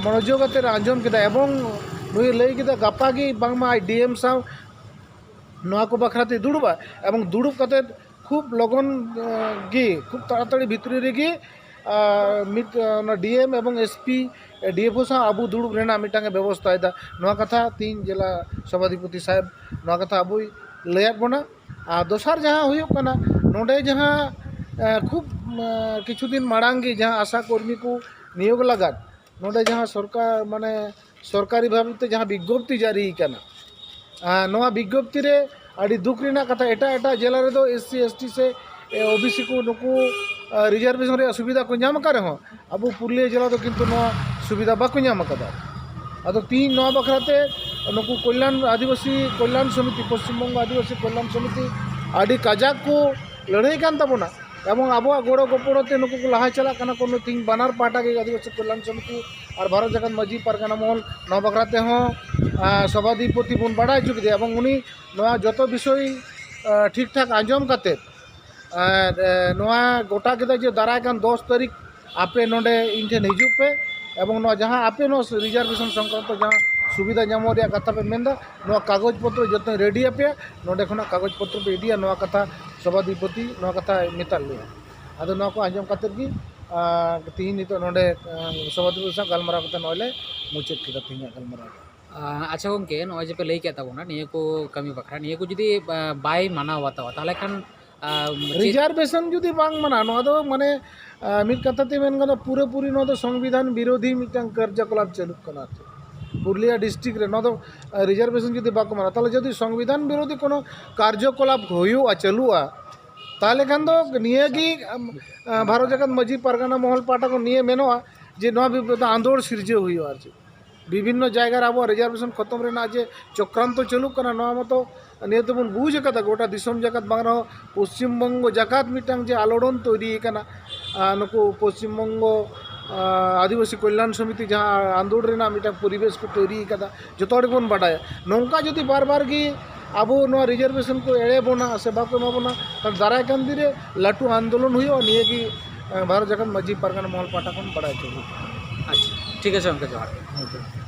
ᱢᱚᱱᱳᱡᱳᱜᱽ ᱟᱛᱮ ᱟᱸᱡᱚᱢ ᱠᱮᱫᱟ ᱮᱵᱚᱝ ᱱᱩᱭ ᱞᱟᱹᱭ ᱠᱮᱫᱟ ᱜᱟᱯᱟ ᱜᱮ ᱵᱟᱝᱢᱟ ᱟᱡ ᱰᱤ ᱮᱢ ᱥᱟᱶ ᱱᱚᱣᱟ ᱠᱚ ᱵᱟᱠᱷᱨᱟ ᱛᱮ ᱫᱩᱲᱩᱵᱼᱟ ᱮᱵᱚᱝ ᱫᱩᱲᱩᱵ ᱠᱟᱛᱮ ᱠᱷᱩᱵ ᱞᱚᱜᱚᱱ ᱜᱮ, ᱠᱷᱩᱵ ᱛᱟᱲᱟᱛᱟᱲᱤ ᱵᱷᱤᱛᱨᱤ ᱨᱮᱜᱮ ᱢᱤᱫ ᱚᱱᱟ ᱰᱤ ᱮᱢ ᱮᱵᱚᱝ S P, D F O ᱥᱟᱶ ᱟᱵᱚ ᱫᱩᱲᱩᱵ ᱨᱮᱱᱟᱜ ᱢᱤᱫᱴᱟᱝ ᱮ ᱵᱮᱵᱚᱥᱛᱷᱟᱭᱮᱫᱟ᱾ ᱱᱚᱣᱟ ᱠᱟᱛᱷᱟ ᱛᱤᱦᱤᱧ ᱡᱮᱞᱟ ᱥᱚᱵᱷᱟᱫᱷᱤᱯᱚᱛᱤ ᱥᱟᱦᱮᱵᱽ ᱱᱚᱣᱟ ᱠᱟᱛᱷᱟ ᱟᱵᱚᱭ ᱞᱟᱹᱭᱟᱫ ᱵᱚᱱᱟ᱾ ᱟᱨ ᱫᱚᱥᱟᱨ ᱡᱟᱦᱟᱸ ᱦᱩᱭᱩᱜ ᱠᱟᱱᱟ, ᱱᱚᱰᱮ ᱡᱟᱦᱟᱸ ᱠᱷᱩᱵ ᱠᱤᱪᱷᱩ ᱫᱤᱱ ᱢᱟᱲᱟᱝ ᱜᱮ ᱡᱟᱦᱟᱸ ᱟᱥᱟ ᱠᱚᱨᱢᱤ ᱠᱚ ᱱᱤᱭᱳᱜᱽ ᱞᱟᱜᱟᱫ ᱱᱚᱰᱮ ᱡᱟᱦᱟᱸ ᱥᱚᱨᱠᱟᱨ, ᱢᱟᱱᱮ ᱥᱚᱨᱠᱟᱨᱤ ᱵᱷᱟᱵᱮ ᱛᱮ ᱡᱟᱦᱟᱸ ᱵᱤᱜᱽᱜᱚᱯᱛᱤ ᱡᱟᱹᱨᱤ ᱠᱟᱱᱟ, ᱱᱚᱣᱟ ᱵᱤᱜᱽᱜᱚᱯᱛᱤ ᱨᱮ ᱟᱹᱰᱤ ᱫᱩᱠ ᱨᱮᱱᱟᱜ ᱠᱟᱛᱷᱟ, ᱮᱴᱟᱜ ᱮᱴᱟᱜ ᱡᱮᱞᱟ ᱨᱮᱫᱚ ᱮᱥ ᱥᱤ, ᱮᱥ ᱴᱤ ᱥᱮ ᱳ ᱵᱤ ᱥᱤ ᱠᱚ ᱱᱩᱠᱩ ᱨᱤᱡᱟᱨᱵᱷᱮᱥᱚᱱ ᱨᱮᱭᱟᱜ ᱥᱩᱵᱤᱫᱷᱟ ᱠᱚ ᱧᱟᱢ ᱟᱠᱟᱫ ᱨᱮᱦᱚᱸ, ᱟᱵᱚ ᱯᱩᱨᱩᱞᱤᱭᱟᱹ ᱡᱮᱞᱟ ᱫᱚ ᱠᱤᱱᱛᱩ ᱱᱚᱣᱟ ᱥᱩᱵᱤᱫᱷᱟ ᱵᱟᱠᱚ ᱧᱟᱢ ᱟᱠᱟᱫᱟ᱾ ᱟᱫᱚ ᱛᱤᱦᱤᱧ ᱱᱚᱣᱟ ᱵᱟᱠᱷᱨᱟ ᱛᱮ ᱱᱩᱠᱩ ᱠᱚᱞᱭᱟᱱ, ᱟᱹᱫᱤᱵᱟᱹᱥᱤ ᱠᱚᱞᱭᱟᱱ ᱥᱚᱢᱤᱛᱤ, ᱯᱚᱥᱪᱤᱢ ᱵᱚᱝᱜᱚ ᱟᱹᱫᱤᱵᱟᱹᱥᱤ ᱠᱚᱞᱭᱟᱱ ᱥᱚᱢᱤᱛᱤ ᱟᱹᱰᱤ ᱠᱟᱡᱟᱠ ᱠᱚ ᱞᱟᱹᱲᱦᱟᱹᱭ ᱠᱟᱱ ᱛᱟᱵᱚᱱᱟ, ᱮᱵᱚᱝ ᱟᱵᱚᱣᱟᱜ ᱜᱚᱲᱚ ᱜᱚᱯᱚᱲᱚ ᱛᱮ ᱱᱩᱠᱩ ᱠᱚ ᱞᱟᱦᱟ ᱪᱟᱞᱟᱜ ᱠᱟᱱᱟ ᱠᱚ᱾ ᱛᱤᱦᱤᱧ ᱵᱟᱱᱟᱨ ᱯᱟᱦᱴᱟ ᱜᱮ, ᱟᱹᱫᱤᱵᱟᱹᱥᱤ ᱠᱚᱞᱭᱟᱱ ᱥᱚᱢᱤᱛᱤ ᱟᱨ ᱵᱷᱟᱨᱚᱛ ᱡᱟᱠᱟᱛ ᱢᱟᱹᱡᱷᱤ ᱯᱟᱨᱜᱟᱱᱟ ᱢᱚᱦᱚᱞ ᱱᱚᱣᱟ ᱵᱟᱠᱷᱨᱟ ᱛᱮᱦᱚᱸ, ᱟᱸ, ᱥᱚᱵᱷᱟᱫᱷᱤᱯᱚᱛᱤ ᱵᱚᱱ ᱵᱟᱲᱟᱭ ᱦᱚᱪᱚ ᱠᱮᱫᱮᱭᱟ, ᱮᱵᱚᱝ ᱩᱱᱤ ᱱᱚᱣᱟ ᱡᱚᱛᱚ ᱵᱤᱥᱚᱭ, ᱟᱸ, ᱴᱷᱤᱠ ᱴᱷᱟᱠ ᱟᱸᱡᱚᱢ ᱠᱟᱛᱮ, ᱟᱨ, ᱮ, ᱱᱚᱣᱟ ᱜᱚᱴᱟ ᱠᱮᱫᱟ ᱡᱮ ᱫᱟᱨᱟᱭ ᱠᱟᱱ ᱫᱚᱥ ᱛᱟᱹᱨᱤᱠᱷ ᱟᱯᱮ ᱱᱚᱰᱮ ᱤᱧ ᱴᱷᱮᱱ ᱦᱤᱡᱩᱜ ᱯᱮ, ᱮᱵᱚᱝ ᱱᱚᱣᱟ ᱡᱟᱦᱟᱸ ᱟᱯᱮ ᱱᱚᱣᱟ ᱨᱤᱡᱟᱨᱵᱷᱮᱥᱚᱱ ᱥᱚᱝᱠᱨᱟᱱᱛᱚ ᱡᱟᱦᱟᱸ ᱥᱩᱵᱤᱫᱷᱟ ᱧᱟᱢᱚᱜ ᱨᱮᱭᱟᱜ ᱠᱟᱛᱷᱟ ᱯᱮ ᱢᱮᱱᱫᱟ, ᱱᱚᱣᱟ ᱠᱟᱜᱚᱡᱽ ᱯᱚᱛᱨᱚ ᱡᱚᱛᱚᱧ ᱨᱮᱰᱤ ᱟᱯᱮᱭᱟ, ᱱᱚᱰᱮ ᱠᱷᱚᱱᱟᱜ ᱠᱟᱜᱚᱡᱽ ᱯᱚᱛᱨᱚ ᱯᱮ ᱤᱫᱤᱭᱟ, ᱱᱚᱣᱟ ᱠᱟᱛᱷᱟ ᱥᱚᱵᱷᱟᱫᱷᱤᱯᱚᱛᱤ ᱱᱚᱣᱟ ᱠᱟᱛᱷᱟᱭ ᱢᱮᱛᱟᱫ ᱞᱮᱭᱟ᱾ ᱟᱫᱚ ᱱᱚᱣᱟ ᱠᱚ ᱟᱸᱡᱚᱢ ᱠᱟᱛᱮᱫ ᱜᱮ, ᱟᱨ, ᱛᱤᱦᱤᱧ ᱱᱤᱛᱚᱜ ᱱᱚᱰᱮ, ᱟᱨ, ᱥᱚᱵᱷᱟᱫᱷᱤᱯᱚᱛᱤ ᱥᱟᱶ ᱜᱟᱞᱢᱟᱨᱟᱣ ᱠᱟᱛᱮ ᱱᱚᱜᱼᱚᱭ ᱞᱮ ᱢᱩᱪᱟᱹᱫ ᱠᱮᱫᱟ ᱛᱮᱦᱮᱧᱟᱜ ᱜᱟᱞᱢᱟᱨᱟᱣ ᱫᱚ᱾ ᱟᱪᱪᱷᱟ ᱜᱚᱢᱠᱮ, ᱱᱚᱜᱼᱚᱭ ᱡᱮ ᱯᱮ ᱞᱟᱹᱭ ᱠᱮᱫ ᱛᱟᱵᱚᱱᱟ, ᱱᱤᱭᱟᱹ ᱠᱚ ᱠᱟᱹᱢᱤ ᱵᱟᱠᱷᱨᱟ, ᱱᱤᱭᱟᱹ ᱠᱚ ᱡᱩᱫᱤ, ᱟ, ᱵᱟᱭ ᱢᱟᱱᱟᱣ ᱵᱟᱛᱟᱣᱟ, ᱛᱟᱦᱚᱞᱮ ᱠᱷᱟᱱ, ᱟ, ᱪᱮᱫ? ᱨᱤᱡᱟᱨᱵᱷᱮᱥᱚᱱ ᱡᱩᱫᱤ ᱵᱟᱝ ᱢᱟᱱᱟᱜᱼᱟ, ᱱᱚᱣᱟ ᱫᱚ ᱢᱟᱱᱮ, ᱟ, ᱢᱤᱫ ᱠᱟᱛᱷᱟ ᱛᱮ ᱢᱮᱱ ᱜᱟᱱᱚᱜᱼᱟ, ᱯᱩᱨᱟᱹᱯᱩᱨᱤ ᱱᱚᱣᱟ ᱫᱚ ᱥᱚᱝᱵᱤᱫᱷᱟᱱ ᱵᱤᱨᱳᱫᱷᱤ ᱢᱤᱫᱴᱟᱝ ᱠᱟᱨᱡᱚᱠᱚᱞᱟᱯ ᱪᱟᱹᱞᱩᱜ ᱠᱟᱱᱟ ᱟᱨ ᱪᱮᱫ᱾ ᱯᱩᱨᱩᱞᱤᱭᱟᱹ ᱰᱤᱥᱴᱨᱤᱠᱴ ᱨᱮ ᱱᱚᱣᱟ ᱫᱚ, ᱟ, ᱨᱤᱡᱟᱨᱵᱷᱮᱥᱚᱱ ᱡᱩᱫᱤ ᱵᱟᱠᱚ ᱢᱟᱱᱟᱣᱟ, ᱛᱟᱦᱚᱞᱮ ᱡᱩᱫᱤ ᱥᱚᱝᱵᱤᱫᱷᱟᱱ ᱵᱤᱨᱳᱫᱷᱤ ᱠᱳᱱᱳ ᱠᱟᱨᱡᱚᱠᱚᱞᱟᱯ ᱦᱩᱭᱩᱜᱼᱟ, ᱪᱟᱹᱞᱩᱜᱼᱟ, ᱛᱟᱦᱚᱞᱮ ᱠᱷᱟᱱ ᱫᱚ ᱱᱤᱭᱟᱹ ᱜᱮ, ᱟᱢ, ᱟ, ᱵᱷᱟᱨᱚᱛ ᱡᱟᱠᱟᱛ ᱢᱟᱹᱡᱷᱤ ᱯᱟᱨᱜᱟᱱᱟ ᱢᱚᱦᱚᱞ ᱯᱟᱦᱴᱟ ᱠᱷᱚᱱ ᱱᱤᱭᱟᱹ ᱢᱮᱱᱚᱜᱼᱟ ᱡᱮ ᱱᱚᱣᱟ ᱵᱤᱨᱩᱫᱷ ᱨᱮ ᱟᱸᱫᱳᱲ ᱥᱤᱨᱡᱟᱹᱣ ᱦᱩᱭᱩᱜᱼᱟ ᱟᱨ ᱪᱮᱫ᱾ ᱵᱤᱵᱷᱤᱱᱱᱚ ᱡᱟᱭᱜᱟ ᱨᱮ ᱟᱵᱚᱣᱟᱜ ᱨᱤᱡᱟᱨᱵᱷᱮᱥᱚᱱ ᱠᱷᱚᱛᱚᱢ ᱨᱮᱱᱟᱜ ᱡᱮ ᱪᱚᱠᱨᱟᱱᱛᱚ ᱪᱟᱹᱞᱩᱜ ᱠᱟᱱᱟ, ᱱᱚᱣᱟ ᱢᱟᱛᱚ ᱱᱤᱭᱟᱹ ᱛᱮᱵᱚᱱ ᱵᱩᱡᱽ ᱟᱠᱟᱫᱟ, ᱜᱚᱴᱟ ᱫᱤᱥᱚᱢ ᱡᱟᱠᱟᱛ ᱵᱟᱝ ᱨᱮᱦᱚᱸ ᱯᱚᱥᱪᱤᱢ ᱵᱚᱝᱜᱚ ᱡᱟᱠᱟᱛ ᱢᱤᱫᱴᱟᱝ ᱡᱮ ᱟᱞᱚᱲᱚᱱ ᱛᱚᱭᱨᱤ ᱟᱠᱟᱱᱟ᱾ ᱟᱨ ᱱᱩᱠᱩ ᱯᱚᱥᱪᱤᱢ ᱵᱚᱝᱜᱚ, ᱟᱨ ᱟᱹᱫᱤᱵᱟᱹᱥᱤ ᱠᱚᱞᱭᱟᱱ ᱥᱚᱢᱤᱛᱤ ᱡᱟᱦᱟᱸ ᱟᱸᱫᱳᱲ ᱨᱮᱱᱟᱜ ᱢᱤᱫᱴᱟᱝ ᱯᱚᱨᱤᱵᱮᱥ ᱠᱚ ᱛᱚᱭᱨᱤ ᱟᱠᱟᱫᱟ, ᱡᱚᱛᱚ ᱦᱚᱲ ᱜᱮᱵᱚᱱ ᱵᱟᱰᱟᱭᱟ᱾ ᱱᱚᱝᱠᱟ ᱡᱩᱫᱤ ᱵᱟᱨ ᱵᱟᱨ ᱜᱮ ᱟᱵᱚ ᱱᱚᱣᱟ ᱨᱤᱡᱟᱨᱵᱷᱮᱥᱚᱱ ᱠᱚ ᱮᱲᱮ ᱵᱚᱱᱟ ᱥᱮ ᱵᱟᱠᱚ ᱮᱢᱟ ᱵᱚᱱᱟ, ᱛᱟᱦᱞᱮ ᱫᱟᱨᱟᱭ ᱠᱟᱱ ᱫᱤᱱ ᱨᱮ ᱞᱟᱹᱴᱩ ᱟᱱᱫᱳᱞᱚᱱ ᱦᱩᱭᱩᱜᱼᱟ᱾ ᱱᱤᱭᱟᱹ ᱜᱮ, ᱮ, ᱵᱷᱟᱨᱚᱛ ᱡᱟᱠᱟᱛ ᱢᱟᱹᱡᱷᱤ ᱯᱟᱨᱜᱟᱱᱟ ᱢᱚᱦᱚᱞ ᱯᱟᱦᱴᱟ ᱠᱷᱚᱱ ᱵᱟᱲᱟᱭ ᱦᱚᱪᱚ ᱦᱩᱭᱩᱜ ᱠᱟᱱᱟ᱾ ᱟᱪᱪᱷᱟ, ᱴᱷᱤᱠ ᱟᱪᱷᱮ ᱜᱚᱢᱠᱮ, ᱡᱚᱦᱟᱨ᱾ ᱦᱮᱸ, ᱡᱚᱦᱟᱨ᱾